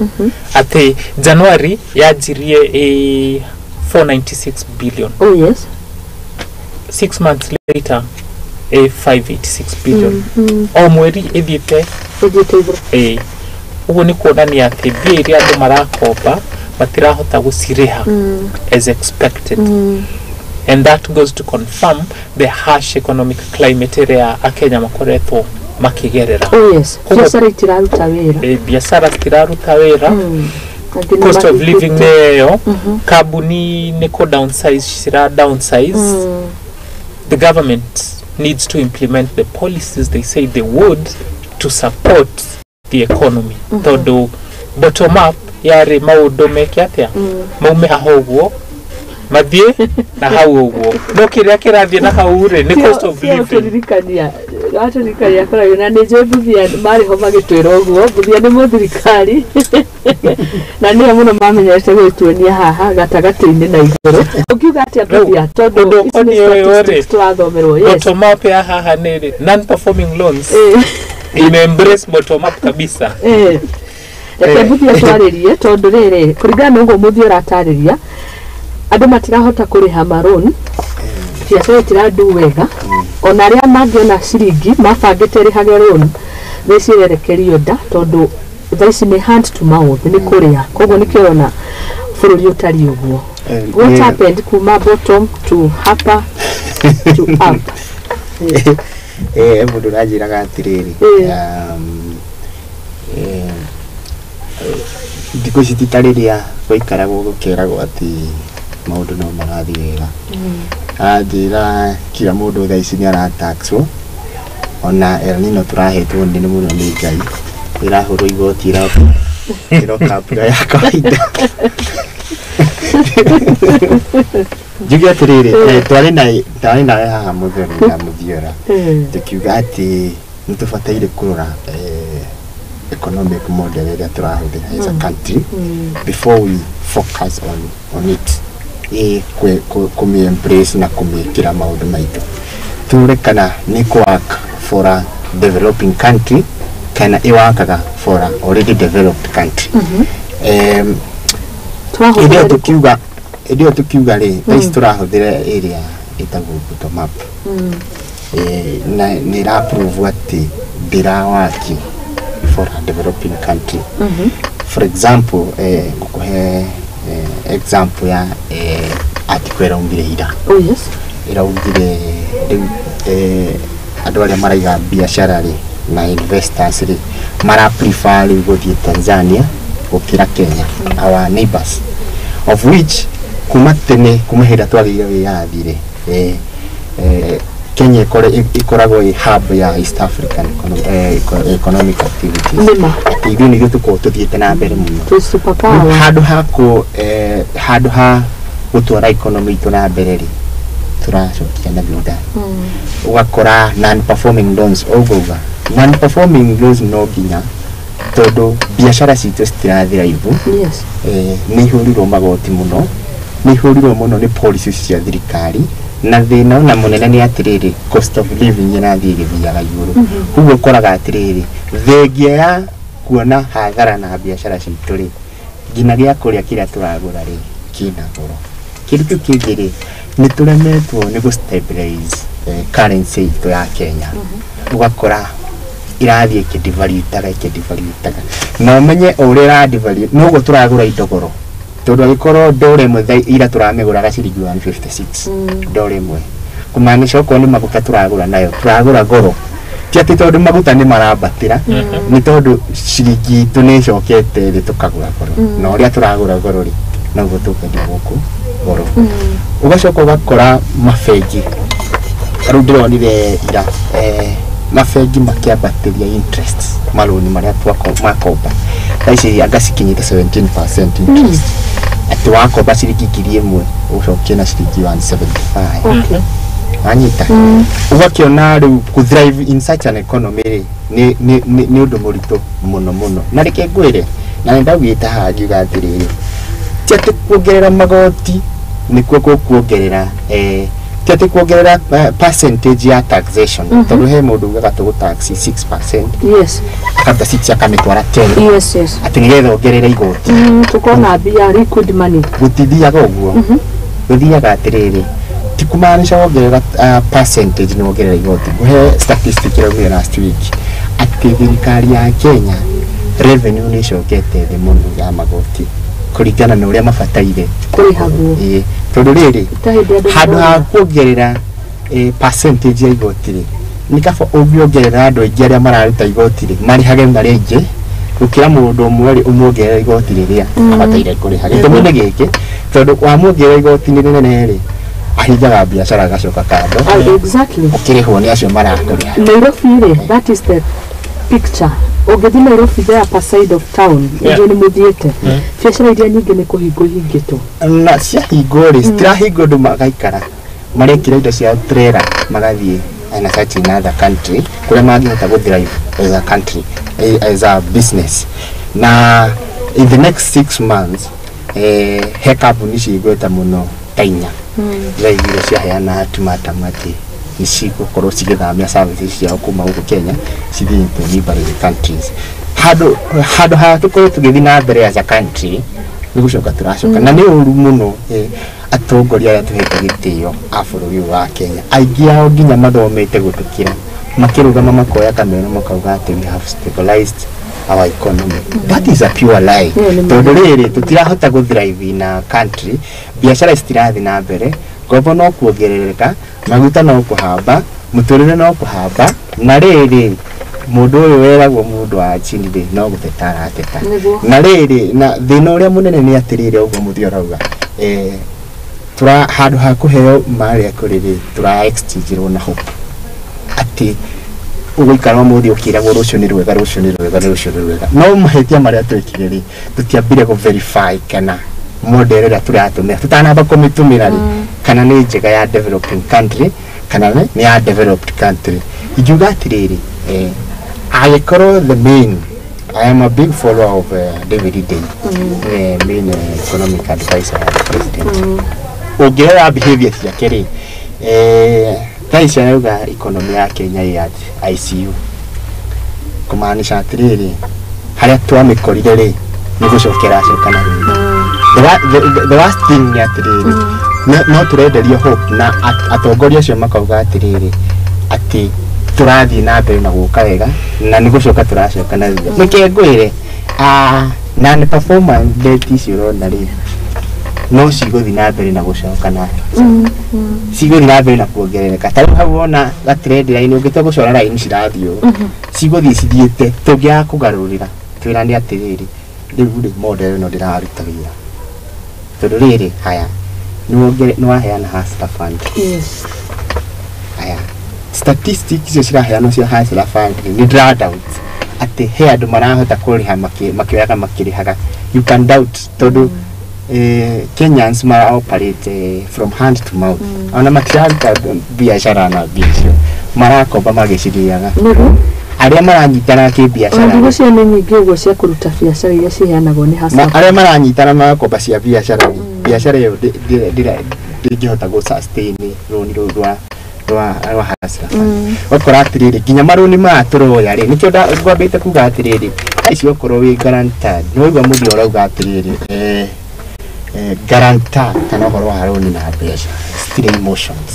Atĩ January yanjirie 496 billion. Oh yes. 6 months later 586 billion. O mweri ĩthiĩte igũrũ. Ũguo nĩ kuonania atĩ mbia iria andũ marakomba matirahota gũcirĩha as expected. And that goes to confirm the harsh economic climate ĩrĩa Akenya makoretwo makĩgerera. Oh yes. Biacara itiraruta wĩra. Biacara citiraruta wĩra. Cost of living nĩyo, kambuni nĩ kũ downsize, cira downsize. The government needs to implement the policies they say they would to support the economy. Tondũ bottom up yarĩ maũndũ meke atĩa, maume haha ũguo mathiĩ na hau ũguo, no kĩrĩa kĩrathiĩ na hau rĩ nĩ cost of living. Tũririkania atũririkania koragio na nĩ njũĩ Mbuthia marĩ ho magĩtwĩra ũguo. Mbuthia nĩ mũthirikari na nĩo mũno mamenyete gwĩtuonia haha gatagatĩ-inĩ na igũrũ. Ũngiuga atĩa Mbuthia, tondũ ici nĩ statistics tũrathomerwo? Yes. Bottom up ya haha nĩ non-performing loans ime embrace bottom up kabisa. Reke Mbuthia twarĩrie, tondũ rĩrĩ kũringana na ũguo Mũthia ũratarĩria, andũ matirahota kũrĩha marũni, biacara itirandu wega, ona arĩa mangĩona ciringi mabangĩte ĩrĩhage rũni thaa ici ĩrerekerio nda, tondũ thaa ici nĩ hand to mouth, nĩ kũrĩa. Koguo nĩkĩo ũrona bũrũri ũtariĩ ũguo. What happened kuma bottom to upper to up? Mũndũ ũranjĩraga atĩrĩrĩ, thikũ ici ti ta rĩrĩa gwaikaragwo gũkĩragwo atĩ maũndũ no marathiĩ wega. Aranjĩra kila mũndũ thaa ici nĩ arataxwo, ona El Nino tũrahetwo nene mũno nĩ Ngai, ĩrahũrwo igoti ĩroka mbura ya kawaida. Njuge atĩrĩrĩ, twarĩ nawe haha Mũthoni na Mũthiora, tũkiuga atĩ nĩ tũbataire kũrora economic model ĩrĩa tũrahũthĩra as a country before we focus on it, kũmĩ embrace na kũmĩkĩra maũndũ maitũ. Tũrore kana nĩ kũ-work for a developing country kana ĩwakaga for a already developed country. Hĩndĩ ĩyo tũkiuga rĩ, thaa ici tũrahũthĩra ĩrĩa ĩtagwo bottom up, na nĩ ĩra-prove atĩ ndĩrawaki for a developing country. For example, ngũkũhe example ya article ĩraumire ira. Oh yes. Ĩraugire rĩu andũ arĩa maraiga biacara rĩ na investors rĩ mara prefer rĩu gũthiĩ Tanzania gũkĩra Kenya, our neighbors, of which Kuma tene kuma hĩndĩ twagĩire wĩyathi rĩ, Kenya ĩkoragwo ĩ hub ya East African economic activities. Atĩ ithuĩ nĩithuĩ tũkoragwo tũthiĩte na mbere mũno. Handũ ha handũ ha gũtwara economy itũ na mbere rĩ, tũracokia na thutha. Ũgakora non performing loans, ũguo non performing loans no nginya tondũ biacara citũ citirathrive. Nĩ ihũrirwo magoti mũno, nĩ ihũrirwo mũno nĩ policies cia thirikari, na thĩna ona mũnene nĩ atĩrĩrĩ, cost of living ĩrathiĩ ĩgĩthiaga igũrũ. Koguo ũkoraga atĩrĩrĩ, thengia ya kuona hathara na biacara citũ rĩ, nginya gĩa kũrĩa kĩrĩa tũragũra rĩ kĩna goro. Kĩndũ kĩu kĩngĩ rĩ, nĩ tũremetwo nĩ gũ stabilize currency itũ ya Kenya. Ũgakora irathiĩ ĩkĩdevaluetaga, na ũmenye o ũrĩa ĩradevalue noguo tũragũra indo goro, tondũ angĩkorwo ndora ĩmwe thaa ira tũramĩgũraga ciringi 156 ndora ĩmwe, kũmaanisha okorwo nĩ maguta tũragũra nayo tũragũra goro, ti atĩ tondũ maguta nĩ marambatĩra, nĩ tondũ ciringi itũ nĩ ĩcokete thĩ tũkagũra goro, na ũrĩa tũragũra goro rĩ noguo tũkwendia gũkũ goro. Ũgacoka ũgakora mabengi, rĩu ndĩronire ira mabengi makĩambatĩria interest marũni marĩa makomba thaa ici anga cikinyĩte 17% interest, atĩ wakomba ciringi 1000 ũcokie na ciringi 175. Wanyita? Ũgakĩona rĩu kũ thrive in such an economy rĩ nĩ ũndũ mũritũ mũno mũno. Na reke ngwĩre, na nĩ ndaugĩte haha ngiuga atĩrĩrĩ, ti atĩ kuongerera magoti nĩkuo gũkuongerera ti atĩ kuongerera percentage ya taxation, tondũ he mũndũ ugaga tũgũ tax 6%, akaruta 6 akamĩtwara 10, atĩ nĩgetha ongerere igoti, tukona mbia liquid money. Gũtithiaga ũguo, gũthiaga atĩrĩrĩ, ti kumaanisha wongerera percentage nĩ wongerera igoti. Ngũhe statistic ĩraumire last week atĩ thirikari ya Kenya revenue nĩ ĩcokete thĩ mũno ya magoti kũringana na ũrĩa mabataire kũrĩhagwo. Tondũ rĩrĩ, handũ ha kuongerera percentage ya igoti rĩ, nĩ kaba ũngĩongerera andũ aingĩ arĩa mararuta igoti rĩ marĩhage marĩ aingĩ gũkĩra mũndũ ũmwe rĩ ũmuongerere igoti rĩrĩa abataire kũrĩha. Gĩtũmi nĩ gĩkĩ, tondũ wamuongerera igoti rĩnene rĩ, ahingaga biacara agacoka kando. Ũkĩrĩhwo nĩ acio marakũrĩha. Nairobi rĩ, that is the picture. Ũngĩthiĩ Nairobi the upper side of town, nĩ mũthiĩte, biacara iria nyingĩ nĩ kũhingwo ihingĩtwo. Na ciahingwo rĩ, citirahingwo andũ magaikara marekĩra indo cia trailer magathiĩ na such in other country kũrĩa mangĩhota gũ thrive as a country, as a business. Na in the next 6 months he kambuni cigweta mũno ta inya ndĩraiguire ciaheana ultimatum atĩ nĩ cigũkorwo cigĩthamia services ciao kuma gũkũ Kenya cithiĩ into neighboring countries. Handũ ha tũkorwo tũgĩthiĩ na mbere as a country, nĩ gũcoka tũracoka. Na nĩ ũru mũno atongoria arĩa tũhete gĩtĩo a bũrũri ũyũ wa Kenya, aingĩ ao nginya mathomete gũtũkĩra, makĩrũgama makoya kamero makauga atĩ we have stabilized our economy. That is a pure lie. Tondũ rĩrĩ, tũtirahota gũ thrive in a country, biacara citirathiĩ na mbere, ngombo no kuongerereka, maguta no kũhamba, mũtũrĩre no kũhamba, na rĩrĩ mũndũ ũyũ weragwo mũndũ wa chini rĩ no gũteta arateta. Na rĩrĩ, na thĩna ũrĩa mũnene nĩ atĩrĩrĩ, ũguo mũthia ũrauga tura handũ ha kũheo marĩa kũrĩ rĩ, tura exchange na hope atĩ ũgũikara ũmũthĩ ũkĩragwo rũciũ nĩ rwega, rũciũ nĩ rwega, rũciũ nĩ rwega. No mahĩtia marĩa twĩkire rĩ, tũtiambire gũ verify kana model ĩrĩa tũratũmĩra tũtanamba kũmĩtũmĩra rĩ, kana nĩ njega ya developing country kana nĩ ya developed country. Ingiuga atĩrĩrĩ, angĩkorwo the main, I am a big follower of David Day, main economic advisor ya the president. Ũngĩrora behavior ciake rĩ, thaa ici arauga economy ya Kenya ĩ at ICU, kũmaanisha atĩrĩrĩ, harĩa twamĩkorire rĩ nĩ gũcokera acoka na thutha. The worst thing nĩ atĩrĩrĩ, no tũrenderio hope na atongoria acio makauga atĩrĩrĩ atĩ tũrathiĩ na mbere na gũka wega na nĩ gũcoka tũracoka na thutha. Nĩkĩ ngwĩre, non performance debt icio ũrona rĩ, no cigũthiĩ na mbere na gũcoka na cigũthiĩ na mbere na kuongerereka. Ta rĩu hau wona ga trend line, ũngĩtua gũcora line cirathiĩ ũũ, cigũthiĩ cithiĩte tũngĩaga kũgarũrĩra twĩrane atĩrĩrĩ, rĩu rĩ model ĩno ndĩraruta wĩra, tondũ rĩrĩ haya Nĩ waheana Hustler Fund. Yes. Aya, statistics icio ciraheanwo cia Hustler Fund nĩ ndĩra doubt atĩ he andũ marahota kũrĩha makĩoyaga makĩrĩhaga. You can doubt tondũ Kenyans mara operate from hand to mouth. Ona matiraruta biacara na mbia icio, marakomba magĩcirĩaga. Nĩguo. Arĩa maranyitana kĩbiacara Ona cio nĩ nyingĩ ũguo cia kũruta biacara iria ciheanagwo nĩ Hustler. Arĩa maranyitana magakomba cia biacara, biacara ĩyo ndĩngĩhota gũ sustain rũni rũu rwa Hustler Fund. Ũgakora atĩrĩrĩ, nginya marũni maya tũroya rĩ, nĩkĩo ngwambĩte kuga atĩrĩrĩ, thaa ici okorwo wĩ guarantor, nĩ waigua mũthia ũrauga atĩrĩrĩ, guarantor kana ũhoro wa rũni na mbeca citirĩ emotions.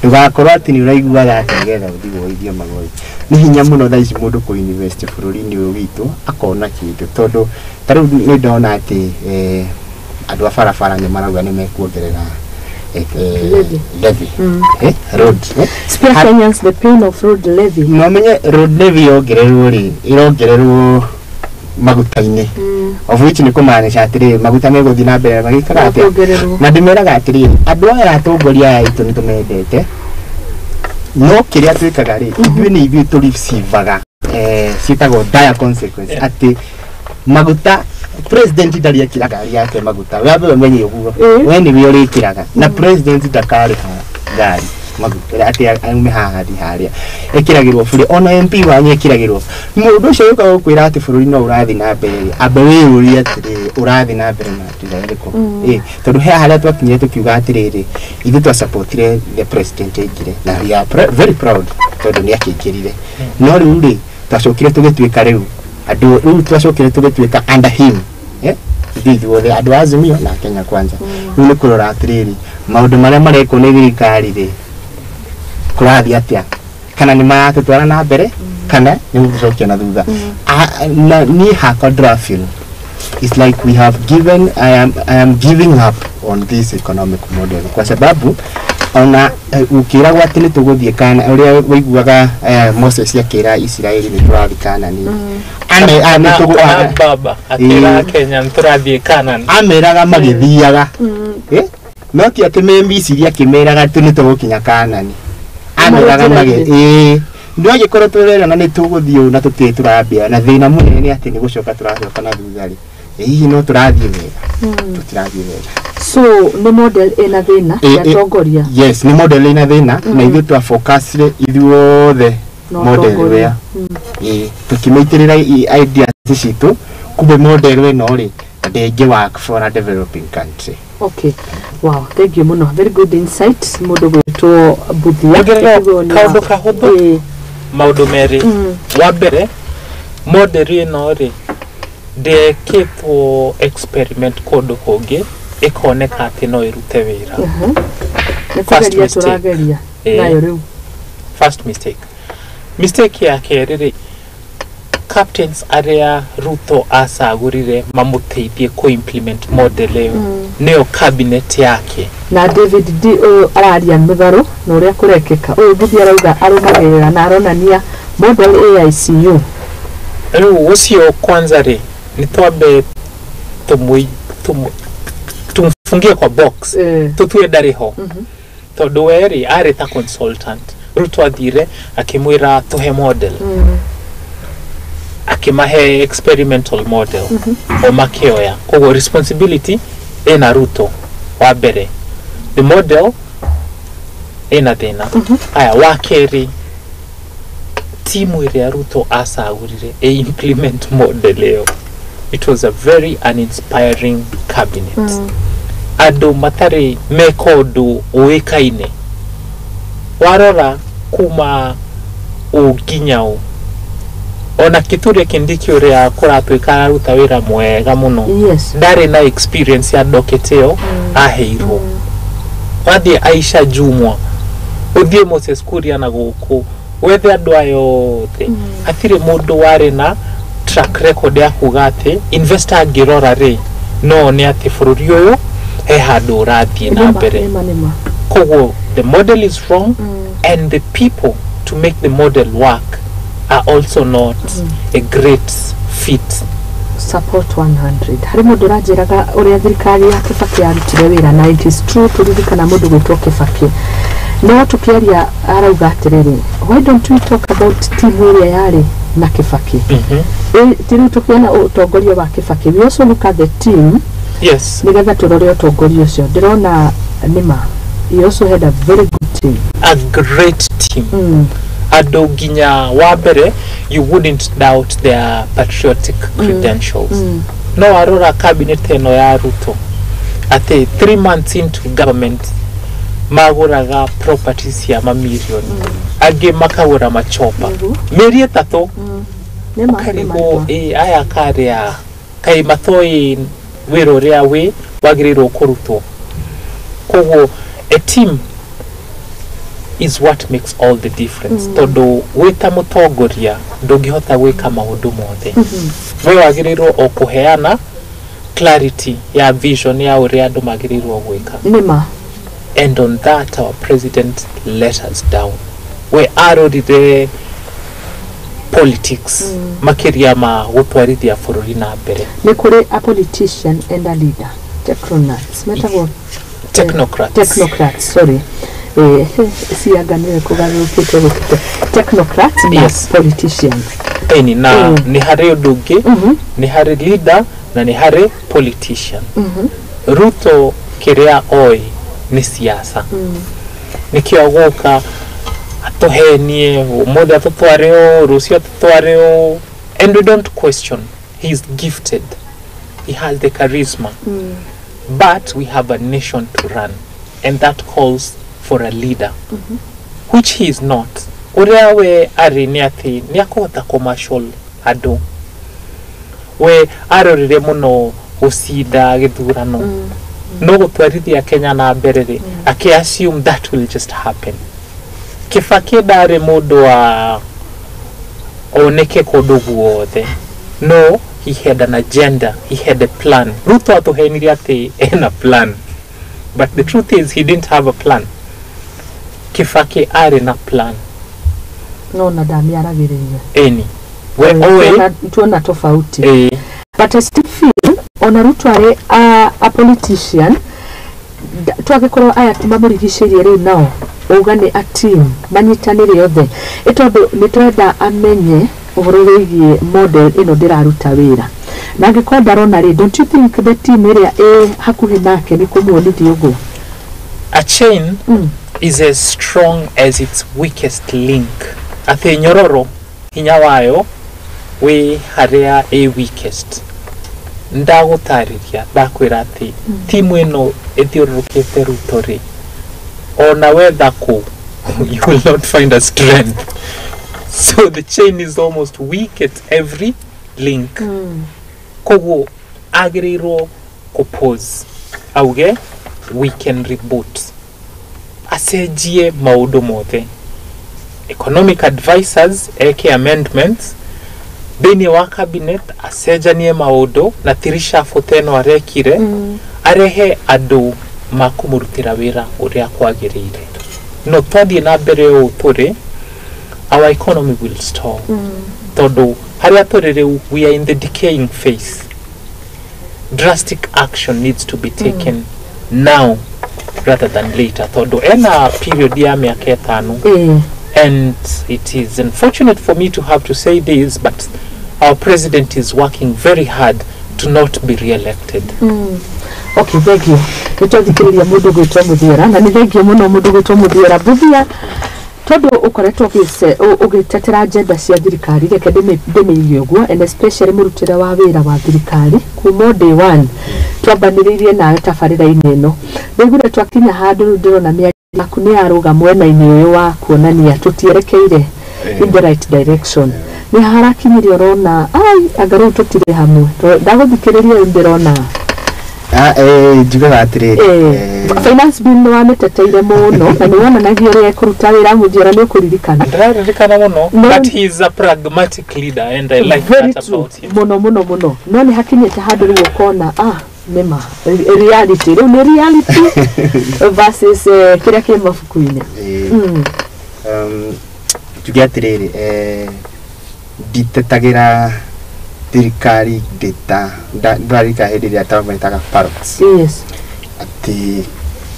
Ndũgakorwo atĩ nĩ ũraiguaga atĩ nĩgetha ũthiĩ woithie magoti. Nĩ hinya mũno thaa ici mũndũ kũ invest bũrũri-inĩ ũyũ witũ akona kĩndũ, tondũ ta rĩu nĩ ndona atĩ andũ a barabara nĩ marauga nĩ mekuongerera levy. Road. Spare Kenyans the pain of road levy. No menye road levy yongererwo rĩ, ĩrongererwo maguta-inĩ, of which nĩ kũmaanisha atĩrĩrĩ, maguta megũthiĩ na mbere magĩikara atĩa. Na ndĩmeraga atĩrĩrĩ, andũ aya atongoria aya aitũ nĩ tũmendete, no kĩrĩa twĩkaga rĩ, ithuĩ nĩ ithuĩ tũricivaga ciĩtagwo dire consequence, atĩ maguta president ndarĩ ekĩra ngari yake maguta, wambe ũmenye ũguo, we nĩwe ũrĩkĩraga, na president ndakarĩha ngari maguta atĩ aume haha athiĩ harĩa, ĩkĩragĩrwo bũrĩ, ona MP wanyu ĩkĩragĩrwo. Mũndũ ũcio ũkaga gũkwĩra atĩ bũrũri no ũrathiĩ na mbere, ambe wĩyũrie atĩrĩrĩ, ũrathiĩ na mbere na njĩra ĩrĩkũ? Tondũ he harĩa twakinyire tũkiuga atĩrĩrĩ, ithuĩ twasupportire the president aingĩre, na we are very proud tondũ nĩ akĩingĩrire. No rĩu rĩ, twacokire tũgĩtuĩka rĩu andũ, rĩu twacokire tũgĩtuĩka under him, ithuĩ ithuothe andũ a Azimio na Kenya Kwanza. Rĩu nĩ kũrora atĩrĩrĩ, maũndũ marĩa marekwo nĩ thirikari rĩ, kũrathiĩ atĩa, kana nĩ maratũtwara na mbere kana nĩ gũtũcokia na thutha. Na niĩ hakwa ndĩra feel it's like we have given, I am giving up on this economic model, kwa sababu ona ukiragwo atĩ nĩ tũgũthiĩ kana ũrĩa waiguaga Moses akĩra Isiraeli nĩ tũrathiĩ Kanani, baba akĩra Kenya nĩ tũrathiĩ Kanani, ameraga magĩthiaga, no ti atĩ me Misiri akĩmeraga atĩ nĩ tũgũkinya Kanani, ameraga magĩ no angĩkorwo tũrerana nĩ tũgũthiĩ ũũ na tũtirĩ tũrambia, na thĩna mũnene nĩ atĩ nĩ gũcoka tũracoka na thutha rĩ, hihi no tũrathiĩ wega? Tũtirathiĩ wega. So nĩ model ĩna thĩna ya tongoria. Yes, nĩ model ĩna thĩna, na ithuĩ twafocusire ithuothe model ĩrĩa tũkĩmĩitĩrĩra ideas citũ, kumbe model ĩno rĩ ndĩngĩ work for a developing country. Okay. Wow, thank you mũno. Very good insight mũndũ gwĩtwo Mbuthia. Kaũndũ kahũthũ, maũndũ merĩ. Wa mbere, model ĩno rĩ ndĩekĩtwo experiment kũndũ kũngĩ ĩkoneka atĩ no ĩrute wĩra. Nĩ kũgeria tũrageria nayo rĩu. First mistake. Mistake ya kerĩ rĩ, captains arĩa Ruto acagũrire mamũteithie kũ-implement model ĩyo nĩyo cabinet yake. Na David D ũyũ araria mũtharũ na ũrĩa kũrekĩka, ũyũ Mbuthia arauga arũmagĩrĩra na aronania model AICU. Rĩu ũcio kwanza rĩ, nĩ twambe tumfungie kwa box, tũtue ndarĩ ho, tondũ we rĩ arĩ ta consultant. Ruto athire akĩmwĩra tũhe model, akĩmahe experimental model, o makĩoya. Koguo responsibility ĩna Ruto wa mbere, the model ĩna thĩna. Aya, wa kerĩ, timu ĩrĩa Ruto acagũrire ĩ implement model ĩyo, it was a very uninspiring cabinet. Andũ matarĩ meka ũndũ ũĩkaine, warora kuma ũ nginya ũ, ona Kithure Kindiki ũrĩa kũratuĩka araruta wĩra mwega mũno, ndarĩ na experience ya docket ĩyo aheirwo. Wathiĩ Aisha Jumwa, ũthiĩ Moses Kuria na gũkũ, wethe andũ aya othe, hatirĩ mũndũ warĩ na track record ya kuga atĩ investor angĩrora rĩ, no one atĩ bũrũri ũyũ he handũ ũrathiĩ na mbere. Koguo the model is wrong, and the people to make the model work are also not a great fit. Support 100. Harĩ mũndũ ũranjĩraga ũrĩa thirikari ya Kibaki yarutire wĩra, na it is true, tũririkana mũndũ gwĩtwo Kibaki. No tũkĩaria arauga atĩrĩrĩ, why don't we talk about team ĩrĩa yarĩ na Kibaki? Ti rĩu tũkĩona ũtongoria wa Kibaki, we also look at the team. Nĩgetha tũrore ũtongoria ũcio. Ndĩrona nĩma he also had a very good team. A great team. Andũ nginya wa mbere you wouldn't doubt their patriotic credentials. No warora cabinet ĩno ya Ruto, atĩ 3 months into government magũraga properties cia mamirioni, angĩ makagũra machopa. Mĩeri 3. Nĩma, nĩma, ũkarigwo nĩma. Ĩ aya karĩa kaĩ matoĩ wĩra ũrĩa wĩ wagĩrĩirwo kũrutwo. Koguo a team is what makes all the difference, tondũ wĩ ta mũtongoria ndũngĩhota gwĩka maũndũ mothe. We wagĩrĩirwo o kũheana clarity ya vision ya ũrĩa andũ magĩrĩirwo gwĩka. And on that our president let us down. We arorire politics makĩria ma gũtwarithia bũrũri na mbere. Nĩ kũrĩ a politician and a leader, technocrats metagwo. Technocrats. Technocrats, sorry, cianga nĩwe kũgarũrũkĩte gũkĩte technocrats na politician. Ĩni na nĩ harĩ ũndũ ũngĩ, nĩ harĩ leader na nĩ harĩ politician. Ruto kĩrĩa oĩ nĩ siasa. Nĩkĩo agũka atũhenie, ũmũthĩ atũtware ũũ, rũciũ atũtware ũũ, and we don't question. He is gifted, he has the charisma, but we have a nation to run and that calls for a leader, which he is not. Ũrĩa we arĩ nĩ atĩ nĩ akũhota commercial andũ. We arorire mũno gũcinda gĩthurano, no gũtwarithia Kenya na mbere rĩ, akĩ assume that will just happen. Kibaki ndarĩ mũndũ wa oneke kũndũ guothe, no he had an agenda, he had a plan. Ruto atũhenirie atĩ ena plan, but the truth is he didn't have a plan. Kibaki arĩ na plan. No na ndamĩaragĩrĩria. Eni we oĩ. Tuona tofauti. But I still feel ona Ruto arĩ a politician, twagĩkorwo aya mamũrigicĩirie rĩu nao uga nĩ a team manyitanĩre othe, ĩ tondũ nĩ twenda amenye ũhoro wĩgiĩ model ĩno ndĩraruta wĩra, na angĩkorwo ndarona rĩ, don't you think the team ĩrĩa ĩ hakuhĩ nake nĩ kũmuonithia ũguo? A chain is as strong as its weakest link, atĩ nyororo hinya wayo wĩ harĩa ĩ weakest. Ndagũtarĩria, ndakwĩra atĩ timu ĩno ĩthiũrũrũkĩte Ruto rĩ, ona wetha kũ you will not find a strength. So the chain is almost weak at every link. Koguo agĩrĩirwo kũpause, auge we can reboot, acenjie maũndũ mothe, economic advisors eke amendments thĩinĩ wa cabinet, acenjanie maũndũ na ti reshuffle ta ĩno arekire. Arehe andũ makũmũrutĩra wĩra ũrĩa kwagĩrĩire. No twathiĩ na mbere ũũ tũrĩ, our economy will stall, tondũ harĩa tũrĩ rĩu we are in the decaying phase. Drastic action needs to be taken now rather than later, tondũ ena period ya mĩaka 5. And it is unfortunate for me to have to say this, but our president is working very hard to not be re-elected. Okay, thank you. Nĩ twathikĩrĩria mũndũ gwĩtwo Mũthiora, na nĩ thengio mũno mũndũ gwĩtwo Mũthiora Mbuthia, tondũ ũkoretwo ũgĩtetera agenda cia thirikari. Reke ndĩmĩige ũguo, and especially mũrutĩre wa wĩra wa thirikari kuma o day one twambanĩrĩirie nawe tabarĩra-inĩ ĩno. Ndaiguire twakinya handũ rĩu ndĩrona mĩario yaku nĩ yarũga mwena-inĩ ũyũ wa kuonania tũtierekeire in the right direction. Nĩ harakinyirie ũrona ai anga rĩu tũtirĩ hamwe? Ndagũthikĩrĩria rĩu ndĩrona. Njugaga atĩrĩrĩ, Finance bill nĩ wamĩteteire mũno na nĩ wonanagia ũrĩa ĩkũruta wĩra. Mũthiora, nĩ ũkũririkana? Ndĩraririkana mũno. No. But he is a pragmatic leader and I like Very that true. about him. Mũno mũno mũno, no nĩ hakinyĩte handũ rĩu ũkona nĩma reality rĩu nĩ reality versus kĩrĩa kĩ mabuku-inĩ. Njuge atĩrĩrĩ, nditetagĩra Thirikari ndĩta ndwarika hĩndĩ ĩrĩa twametaga parrots. Yes. Atĩ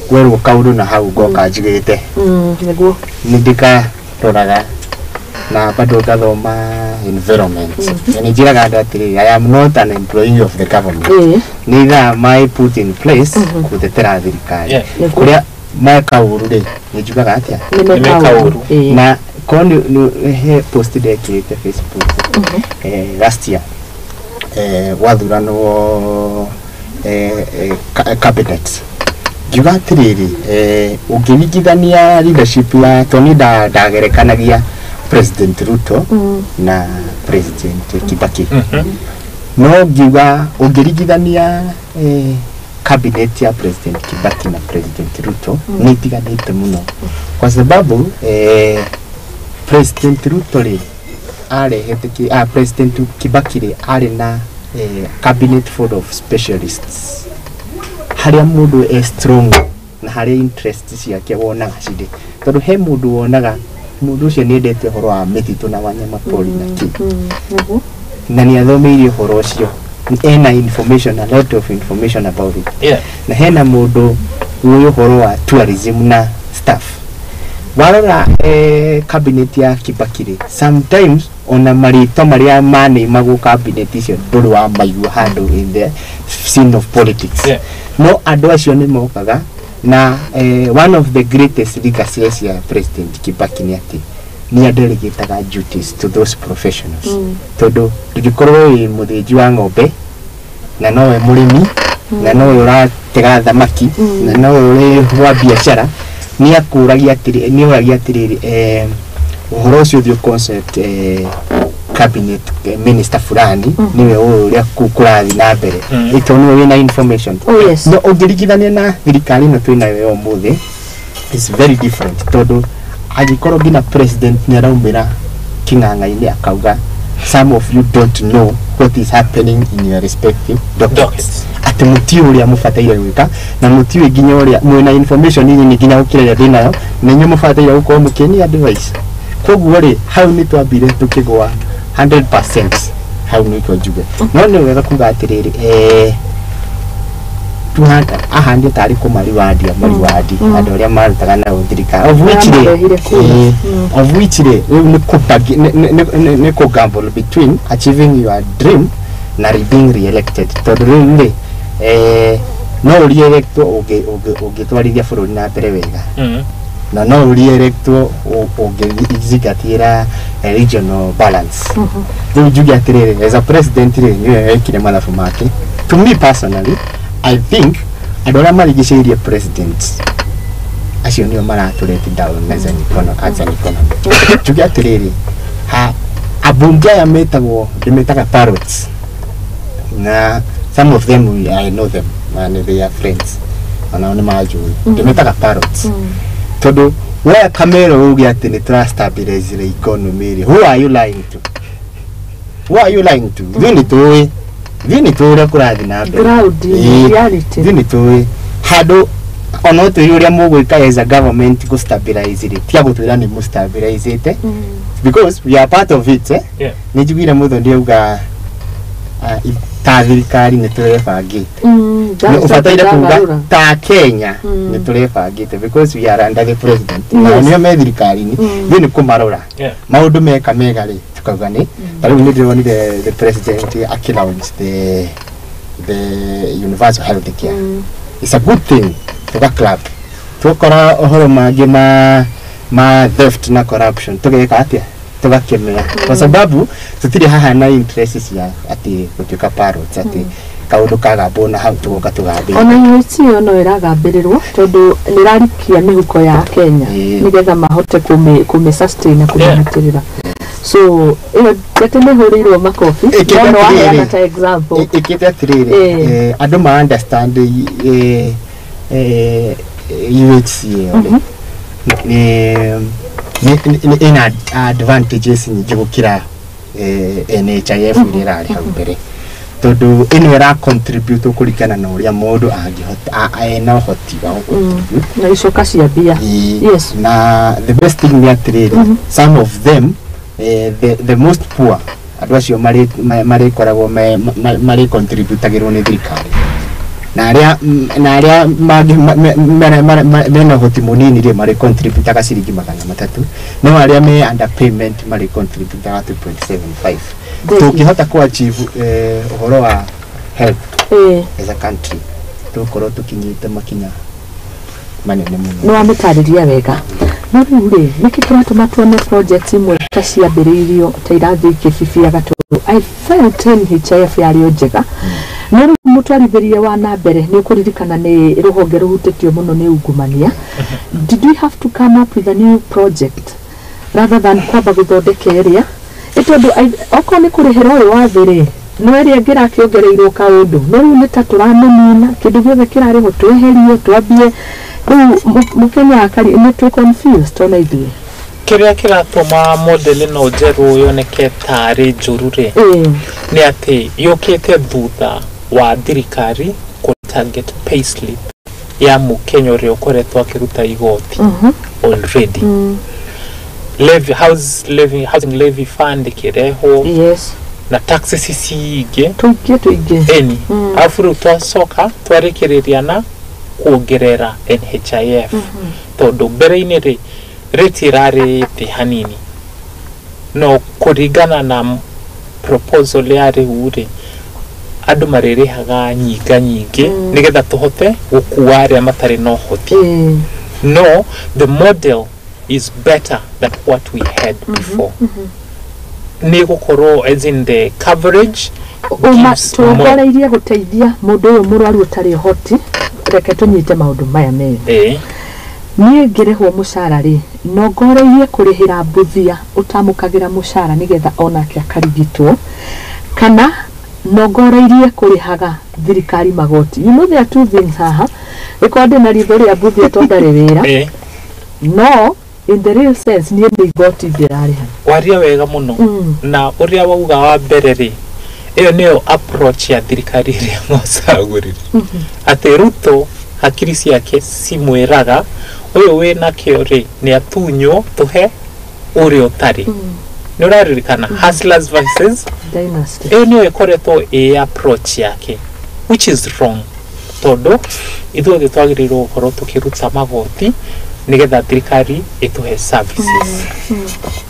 kwerwo kaũndũ na hau ngoka njugĩte. Nĩguo. Nĩ ndĩkaroraga na bado ngathoma environment. Na nĩ njĩraga andũ atĩrĩrĩ, I am not an employee of the government. Neither am I put in place gũtetera thirikari. Kũrĩa meka ũru rĩ, nĩ njugaga atĩa? Nĩ meka ũru. Na korwo nĩ he post ndekĩrĩte Facebook last year, gwathuranwo cabinet. Ngiuga atĩrĩrĩ, ũngĩringithania leadership ya tondũ niĩ ndagerekanagia President Ruto na President Kibaki. No ngiuga ũngĩringithania cabinet ya President Kibaki na President Ruto nĩ itiganĩte mũno, kwa sababu President Ruto rĩ arehete President Kibaki rĩ arĩ na cabinet full of specialists, harĩa mũndũ e strong na harĩa interest ciake wonaga cirĩ, tondũ he mũndũ wonaga mũndũ ũcio nĩ endete ũhoro wa mĩtitũ na wanyama pori na kĩ, na nĩ athomeire ũhoro ũcio, ena information, a lot of information about it. Na hena mũndũ ũĩ ũhoro wa tourism na staff. Warora cabinet ya Kibaki rĩ, sometimes ona marĩtwa marĩa manĩmagwo cabinet icio ndũrĩ wa maigua handũ in the scene of politics. No andũ acio nĩ mokaga na one of the greatest legacies ya President Kibaki nĩ atĩ nĩ adelegataga duties to those professionals. Tondũ ndũngĩkorwo wĩ mũthĩnji wa ng'ombe na nowe mũrĩmi na nowe ũratega thamaki na nowe ũrĩ wa biacara, nĩ akũragia atĩrĩ, nĩ oragia atĩrĩrĩ, ũhoro ũcio ũthiĩ concept cabinet minister fulani niwe ũyũ ũrĩa kũrathiĩ na mbere, tondũ nĩwe wĩna information. Oh, yes. No ũngĩringithania na thirikari ĩno twĩnayo ũmũthĩ, is very different, tondũ angĩkorwo nginya president nĩ araumĩra kĩng'ang'a-inĩ akauga some of you don't know what is happening in your respective dockets, atĩ mũtiũĩ ũrĩa mũbataire gwĩka na mũtiũĩ nginya ũrĩa mwĩna information nini nginya gũkĩra ĩrĩa ndĩnayo, na inyuĩ mũbataire gũkorwo mũkĩni advice. Koguo rĩ, hau nĩ twambire tũkĩgũa 100%, hau nĩkĩo njuge. No nĩ wega kuga atĩrĩrĩ, ahandie tarĩ kũmariwandia mariwandi andũ arĩa marutaga nayo thirikari, of which rĩ, of which rĩ, rĩu nĩ kũ gamble between achieving your dream na being re-elected, tondũ rĩu rĩ, no ũre-electwo ũngĩtwarithia bũrũri na mbere wega, na no ũre-electwo ũngĩzingatĩra regional balance. Rĩu njuge atĩrĩrĩ, as a president rĩ, nĩwe wekire mathabu make. To me personally, I think andũ arĩa marigicĩirie president acio nĩo maratũreti down as an economy. Njuge atĩrĩrĩ, abunge aya metagwo, ndĩmetaga parrots, na some of them I know them and they are friends, onao nĩ manjũĩ, ndĩmetaga parrots tondũ woya kamera uge atĩ nĩ tũra stabilize the economy rĩ, who are you lying to? Who are you lying to? Ithuĩ nĩ tũĩ, ithuĩ nĩ tũĩ ũrĩa kũrathiĩ na mbere, ithuĩ nĩ tũĩ handũ ona ũtũĩ ũrĩa mũgwĩka as a government gũ stabilize rĩ, tiga gũtwĩra nĩ mũ stabilize because we are part of it. Nĩ njiguire mũthoni auga ta thirikari nĩ tũrebangĩte, ũbataire kuga ta Kenya nĩ tũrebangĩte because we are under the president, na nĩo me thirikari-inĩ, ithuĩ nĩ kũmarora maũndũ meka mega rĩ, tukauga nĩ ta rĩu nĩ ndĩronire the president akĩ-launch the universal health care. It's a good thing, tuga clap, tukora ũhoro mangĩ ma theft na corruption tũgeka atĩa, tũgakemera, kwa sababu tũtirĩ haha na interest cia atĩ gũtuĩka parrots, atĩ kaũndũ kagambwo na hau tũgoka tũgambĩrĩra. Ona UHC ĩyo no ĩragambĩrĩrwo tondũ nĩ ĩrarikia mĩhuko ya Kenya nĩgetha mahote kũmĩ sustain na kũmĩnyitĩrĩra. So ĩyo atĩ nĩ hũrĩirwo makobi, no no waheana ta example. Ĩkĩte atĩrĩrĩ, andũ ma understand UHC ĩyo rĩ, nĩ ĩna advantages nyingĩ gũkĩra NHIF ĩrĩa ĩrarĩ hau mbere, tondũ ĩno ĩra contribute kũringana na ũrĩa mũndũ angĩhota, ena ũhoti wa gũ contribute na icoka cia mbia. Yes. Na the best thing nĩ atĩrĩrĩ, some of them, the most poor Andũ acio marĩkoragwo marĩ contributagĩrwo nĩ thirikari, na arĩa mena ũhoti mũnini rĩ, marĩ contributaga ciringi 300, no arĩa me underpayment marĩ contributaga 2.75. Tũngĩhota ku achieve ũhoro wa health as a country, tũgũkorwo tũkinyĩte makinya manene mũno. Nĩ wamĩtarĩria wega, no rĩu rĩ, nĩkĩ kĩratũma tuone project imwe ta ciambĩrĩirio ta irathiĩ ikĩbibia gatũrũ? I felt NHIF yarĩ o njega, no rĩu mũtwarithĩrie wa na mbere nĩ ũkũririkana nĩ rũhonge rũhutĩtio mũno nĩ ungumania. Did we have to come up with a new project rather than kwamba gũthondeka ĩrĩa ĩ? Tondũ okorwo nĩ kũrĩhĩra ũyũ wa thĩ rĩ, no ĩrĩa ĩngĩ ĩrakĩongereirwo kaũndũ, no rĩu nĩ ta tũramĩnina, kĩndũ gĩothe kĩrarĩhwo tweherie, twambie rĩu. Mũkenya akari nĩ twĩ confused ona ithuĩ. Kĩrĩa kĩratũma model ĩno njerũ yoneke tarĩ njũru rĩ, nĩ atĩ yũkĩte thutha wa thirikari kũ target payslip ya mũkenya ũrĩa ũkoretwo akĩruta igoti already. Levy, house levy, housing levy fund ĩkĩrehwo na taxes ici ingĩ tũingĩ tũingĩ. Eni, arabu rĩu twacoka twarĩkĩrĩria na kuongerera NHIF, tondũ mbere-inĩ rĩ, rate ĩrarĩ thĩ hanini, no kũringana na proposal ya rĩu rĩ, andũ marĩrĩhaga nyinga nyingĩ nĩgetha tũhote gũkua arĩa matarĩ na ũhoti. No the model is better than what we had before, nĩ gũkorwo as in the coverage Uma gives more. Tuongoreirie gũteithia mũndũ ũyũ mũrwaru ũtarĩ ũhoti. Reke tũnyite maũndũ maya merĩ. Niĩ ngĩrĩhwo mũcara rĩ, nongoreirie kũrĩhĩra mbuthia ũtamũkagĩra mũcara nĩgetha onake akarigitwo, kana nongoreirie kũrĩhaga thirikari magoti? You know there are two things haha. Ĩkorwo ndĩna ritho rĩa mbuthia tondũ ndarĩ wĩra, no in the real sense niĩ nĩ igoti ndĩrarĩha. Waria wega mũno. Na ũrĩa wauga wa mbere rĩ, ĩyo nĩyo approach ya thirikari ĩrĩa mwacagũrire, atĩ Ruto hakiri ciake cimwĩraga ũyũ wĩna kĩo rĩ, nĩ atunywo tũhe ũrĩa ũtarĩ. Nĩ ũraririkana hustlers versus dynasty. Ĩyo nĩyo ĩkoretwo ĩ approach yake, which is wrong, tondũ ithuothe twagĩrĩirwo gũkorwo tũkĩruta magoti nĩgetha thirikari ĩtũhe services.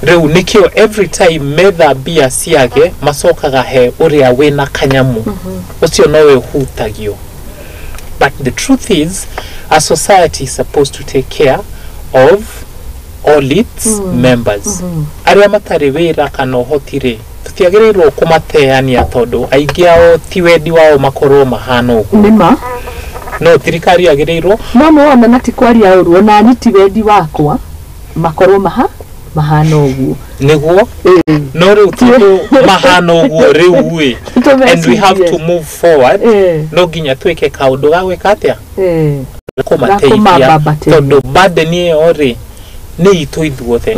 Rĩu nĩkĩo every time metha mbia ciage, macokaga he ũrĩa wĩna kanyamu, ũcio nowe ũhutagio. But the truth is, a society is supposed to take care of all its members. Arĩa matarĩ wĩra kana ũhoti rĩ, tũtiagĩrĩirwo kũmateania, tondũ aingĩ ao ti wendi wao makorwo mahana ũguo. Nĩma. No thirikari yagĩrĩirwo No nĩwona, na ti kwaria ũru, ona ni ti wendi wakwa makorwo mahana ũguo. Nĩguo, no rĩu tondũ mahana ũguo rĩu ĩ, and we have to move forward, no nginya twĩke kaũndũ ga gwĩka atĩa, kũmateithia. Kũmabambatĩria. Tondũ burden ĩyo rĩ, nĩ itũ ithuothe.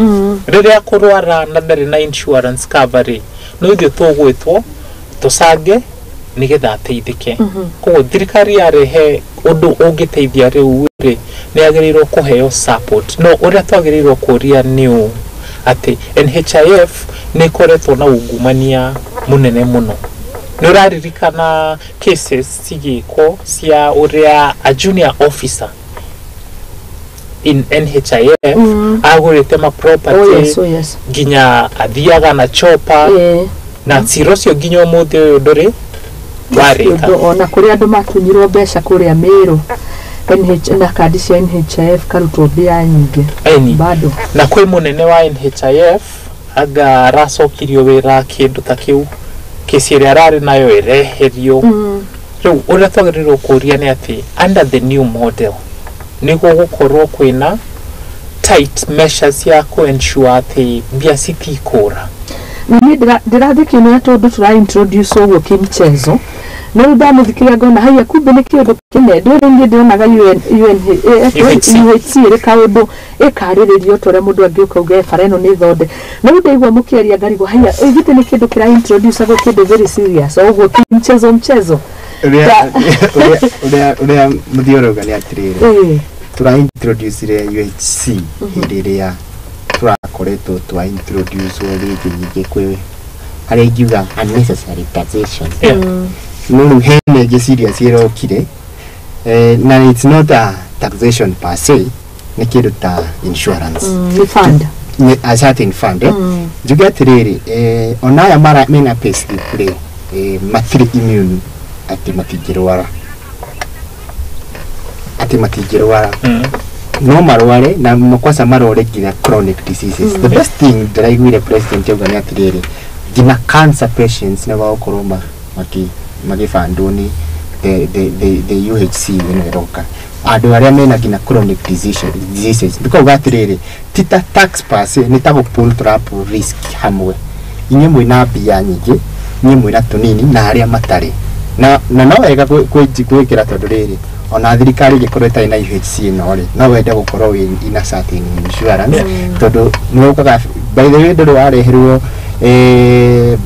Rĩrĩa kũrwara na ndarĩ na insurance cover rĩ, no ithuĩ tũgwĩtwo tũcange nĩgetha ateithĩke. Koguo thirikari yarehe ũndũ ũngĩteithia rĩu rĩ, nĩ yagĩrĩirwo kũheo support. No ũrĩa twagĩrĩirwo kũria nĩ ũũ, atĩ NHIF nĩ ĩkoretwo na ungumania mũnene mũno. Nĩ ũraririkana cases cigĩkwo cia ũrĩa a junior officer in NHIF agũrĩte ma property, Oh yes. nginya athiaga na chopper, na cira ũcio nginya ũmũthĩ ũyũ ndũrĩ warĩka. Ũndũ ona kũrĩ andũ matunyirwo mbeca kũrĩa Mĩrũ NH na kandi cia NHIF karutwo mbia nyingĩ. Eni. Bado. Na kwĩ mũnene wa NHIF anga aracokirio wĩra, kĩndũ ta kĩu, kĩci ĩrĩa ararĩ nayo ĩreherio. Rĩu ũrĩa twagĩrĩirwo kũria nĩ atĩ under the new model nĩguo gũkorwo kwĩna tight measures cia kũ-ensure atĩ mbia citikũra. Niĩ ndĩrathikio nĩ tondũ tũra introduce ũguo kimchezo, no rĩu ndamũthikĩria ngona haiya, kumbe nĩ kĩũndũ kĩnene. Ndũĩ rĩu niĩ ndĩronaga UN, UHC. UHC ĩrĩ kaũndũ ĩkarĩrĩrio ta ũrĩa mũndũ angĩũka uge bara ĩno nĩ thonde, no rĩu ndaigua mũkĩaria ngarigwo, haiya, ĩgithĩ nĩ kĩndũ kĩra introduce agwo kĩndũ very serious o ũguo kimchezo mchezo. Ũrĩa mũthiũrũga nĩ atĩrĩrĩ, tũra introduce UHC hĩndĩ ĩrĩa tũrakoretwo twa introduce rĩngĩ nyingĩ kwĩ Harĩa ingiuga unnecessary taxation. No rĩu hena ĩngĩ serious ĩrokire, na it's not a taxation per se, nĩ kĩndũ ta insurance. Nĩ fund. Nĩ a certain fund, eh? Njuge atĩrĩrĩ, ona aya mara mena payslip rĩ, matirĩ immune atĩ matingĩrwara, atĩ matingĩrwara. No marware na makwaca marware nginya chronic diseases. The best thing ndĩraiguire president auga nĩ atĩrĩrĩ, nginya cancer patients nĩ magũkorwo magĩbandwo nĩ the UHC ĩno ĩroka, andũ arĩa mena nginya chronic diseases. Ndikauga atĩrĩrĩ, ti ta tax per se, nĩ ta gũ pull trap risk hamwe, inyuĩ mwĩna mbia nyingĩ, inyuĩ mwĩna tũnini, na arĩa matarĩ na no wega gwĩkĩra, tondũ rĩrĩ, ona thirikari ĩngĩkorwo ĩtarĩ na UHC ĩno rĩ, no wende gũkorwo wĩ in a certain insurance, tondũ nĩ ũkaga, by the way, ndũrĩ wareherwo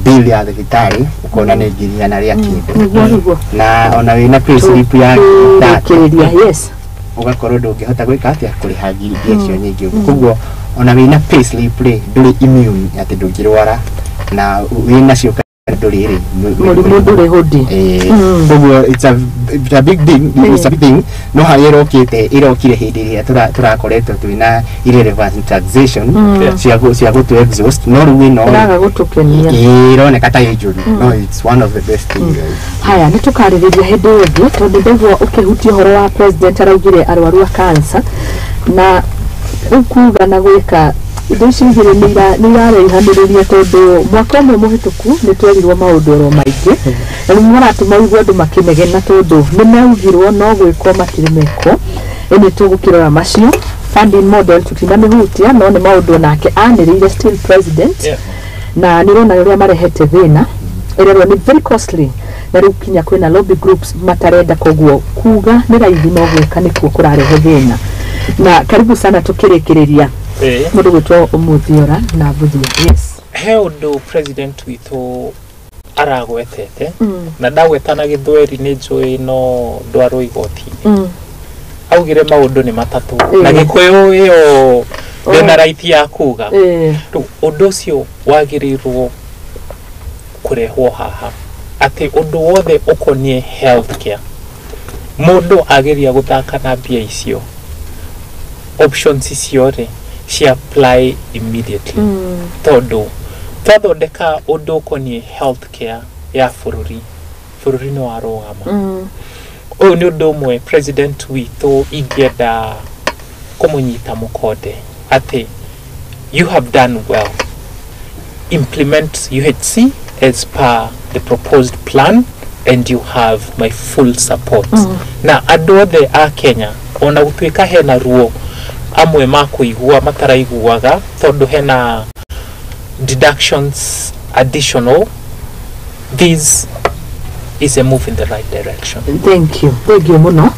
bill ya thibitarĩ ũkona nĩ 100,000 rĩa kĩndũ. Nĩguo. Na ona wĩna payslip ya 30,000, Tũrĩkĩrĩria, yes. ũgakorwo ndũngĩhota gwĩka atĩa, kũrĩha ngiri icio nyingĩ ũguo. Koguo ona wĩna payslip rĩ, ndũrĩ immune atĩ ndũngĩrwara, na wĩnacio kana ndũrĩ rĩ, Mũrimũ ndũrĩ hũndi. Koguo it's a big thing, it's a big thing. No harĩa ĩrokĩte, ĩrokire hĩndĩ ĩrĩa tũrakoretwo twĩna irrelevant taxation cia gũtũ exhaust, no rĩu ĩno Ĩraga gũtũkenia. Ĩroneka ta ĩ njũru, no it's one of the best things. Haya, nĩ tũkarĩrĩria hĩndĩ ĩyo ĩngĩ, tondũ ndaigua ũkĩhutia ũhoro wa president araugire arwaru a cancer, na rĩu kuga na gwĩka indo ici igĩrĩ nĩ iraraihanĩrĩria, tondũ mwaka ũmwe mũhĩtũku nĩ twerirwo maũndũ oro maingĩ, na nĩ maratũma ũigue andũ makĩnegena, tondũ nĩ meugirwo no gwĩkwo matirĩ mekwo. Ĩ nĩ tũgũkĩrora macio. Funding model tũtinamĩhutia, no nĩ maũndũ nake anĩrĩire, still president. Na nĩ ũrona ũrĩa marehete thĩna, ĩrerwo nĩ very costly, na rĩu kinya kwĩna lobby groups matarenda. Koguo kuga nĩ raithi, no gwĩka nĩkuo kũrarehe thĩna. Na karibu sana tũkĩrĩkĩrĩria, mũndũ gwĩtwo Mũthiora na Mbuthia, yes. He ũndũ president witũ aragwetete, na ndagweta na gĩthweri, nĩ njũĩ no ndwarwo igoti-inĩ. Augire maũndũ nĩ matatũ na gĩkũyũ ĩyo ndĩna right ya kuga. Rĩu ũndũ ũcio wagĩrĩirwo kũrehwo haha, atĩ ũndũ wothe ũkoniĩ healthcare, mũndũ ageria gũthaka na mbia icio, options icio rĩ ci apply immediately, tondũ twathondeka ũndũ ũkoniĩ healthcare ya bũrũri, bũrũri nĩ warũgama. Ũyũ nĩ ũndũ ũmwe president witũ ingĩenda kũmũnyita mũkonde atĩ you have done well. Implement UHC as per the proposed plan and you have my full support. Na andũ othe a Kenya, ona gũtuĩka hena ruo amwe makũigua mataraiguaga, tondũ hena deductions additional, this is a move in the right direction. Thank you, thank you mũno.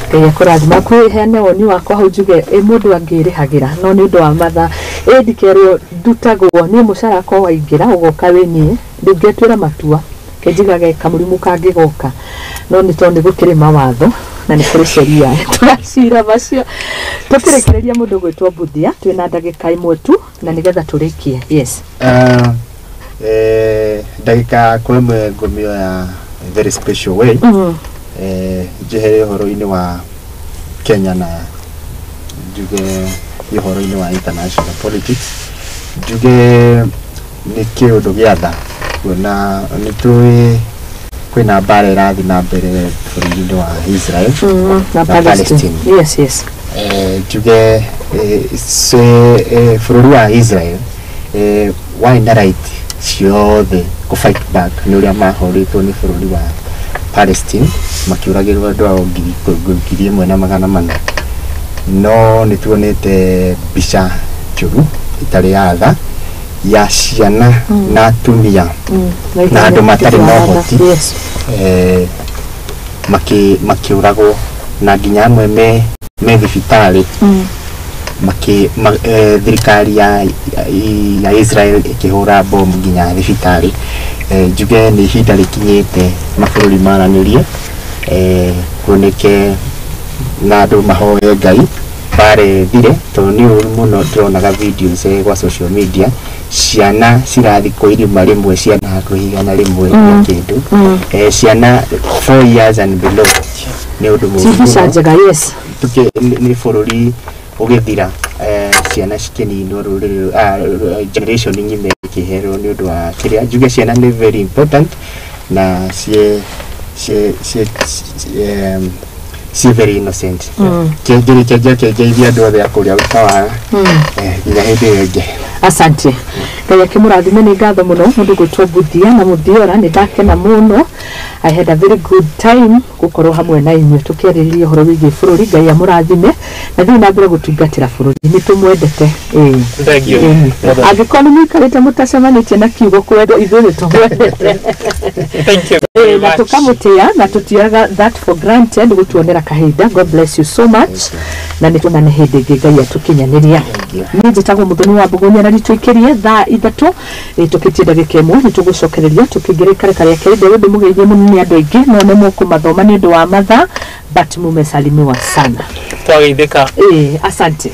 Ngai akũrathima. Kwĩheane woni wakwa hau, njuge ĩ mũndũ angĩrĩhagĩra, no nĩ ũndũ wa mathaa ĩ ndikerwo ndutagwo niĩ mũcara wakwa waingĩra ũgoka wĩ niĩ rĩu ngetuĩra matua kenjigage kamũrimũ kangĩgoka, no nĩ tondũ nĩ gũkĩrĩ mawatho na nĩ kũrĩ sheria tũgacira macio. Tũkĩrĩkĩrĩria, mũndũ gwĩtwo Mbuthia, twĩna ndagĩka 1 tu na nĩgetha tũrĩkie, yes. Ndagĩka yakwa ĩmwe ngũmĩoya very special way, njehere ũhoro-inĩ wa Kenya na njuge ũhoro-inĩ wa international politics. Njuge nĩ kĩũndũ gĩa tha kuona nĩ tũĩ kwĩna mbara ĩrathiĩ na mbere bũrũri-inĩ wa Israel na na Palestine. Palestine. Njuge bũrũri wa Israel warĩ na right ciothe kũ fight back nĩ ũrĩa mahũrĩtwo nĩ bũrũri wa Palestine, makĩũragĩrwo andũ ao 1400, no nĩ tuonete mbica njũru ĩtarĩ ya tha ya ciana na atumia na andũ matarĩ na ũhoti, makĩũragwo, na nginya amwe me thibitarĩ, thirikari ya Israel ĩkĩhũra bomu nginya thibitarĩ. Njuge nĩ ihinda rĩkinyĩte mabũrũri maranĩrie, kuoneke na andũ mahoe Ngai. Mbara ĩthire, tondũ nĩ ũru mũno ndĩronaga videos gwa social media, ciana cirathikwo irima rĩmwe, ciana hakuhĩ 100 na kĩndũ, ciana 4 years and below. Nĩ ũndũ Ti mũru mbica mũno. njega, yes. Nĩ bũrũri ũgĩthira, ciana cikĩninwo, rũrĩrĩ, generation ng'ima ĩkĩherwo nĩ ũndũ wa kĩrĩa. Njuge ciana nĩ very important na ciĩ very innocent. Kĩngĩrĩkia njoke ngeithie andũ othe a kũrĩa Utawala, nginya hĩndĩ ĩyo ĩngĩ. Asante, Ngai akĩmũrathime. Nĩ ngatho mũno mũndũ gwĩtwo Buthia na Mũthiora, nĩ ndakena mũno. I had a very good time gũkorwo hamwe na inyuĩ tũkĩarĩrĩria ũhoro wĩgiĩ bũrũri. Ngai amũrathime na thiĩ na mbere gũtungatĩra bũrũri, nĩ tũmwendete. Ĩĩ. Thank you. Ĩĩ. Angĩkorwo nĩ mũikarĩte mũtacemanĩtie na kiugo kwendwo, ithuĩ nĩ tũmwendete. Thank you very Na much. tũkamũtĩa na tũtioyaga that for granted gũtuonera kahinda. God bless you so much, na nĩ tuonane hĩndĩ ĩngĩ Ngai atũkinyanĩria. Niĩ njĩtagwo Mũthoni wa Mbũgũnya, na nĩtũikĩrie thaa 3 tũkĩtie ndagĩka 1. Nĩ tũgũcokereria tũkĩingĩra ikareka rĩa kerĩ. Ndĩrĩ mũgeithie mũno nĩ andũ aingĩ, no nĩ mũkũmathoma nĩ ũndũ wa mathaa, but mumesalimiwa sana. Twageithĩka. Ĩĩ, asante.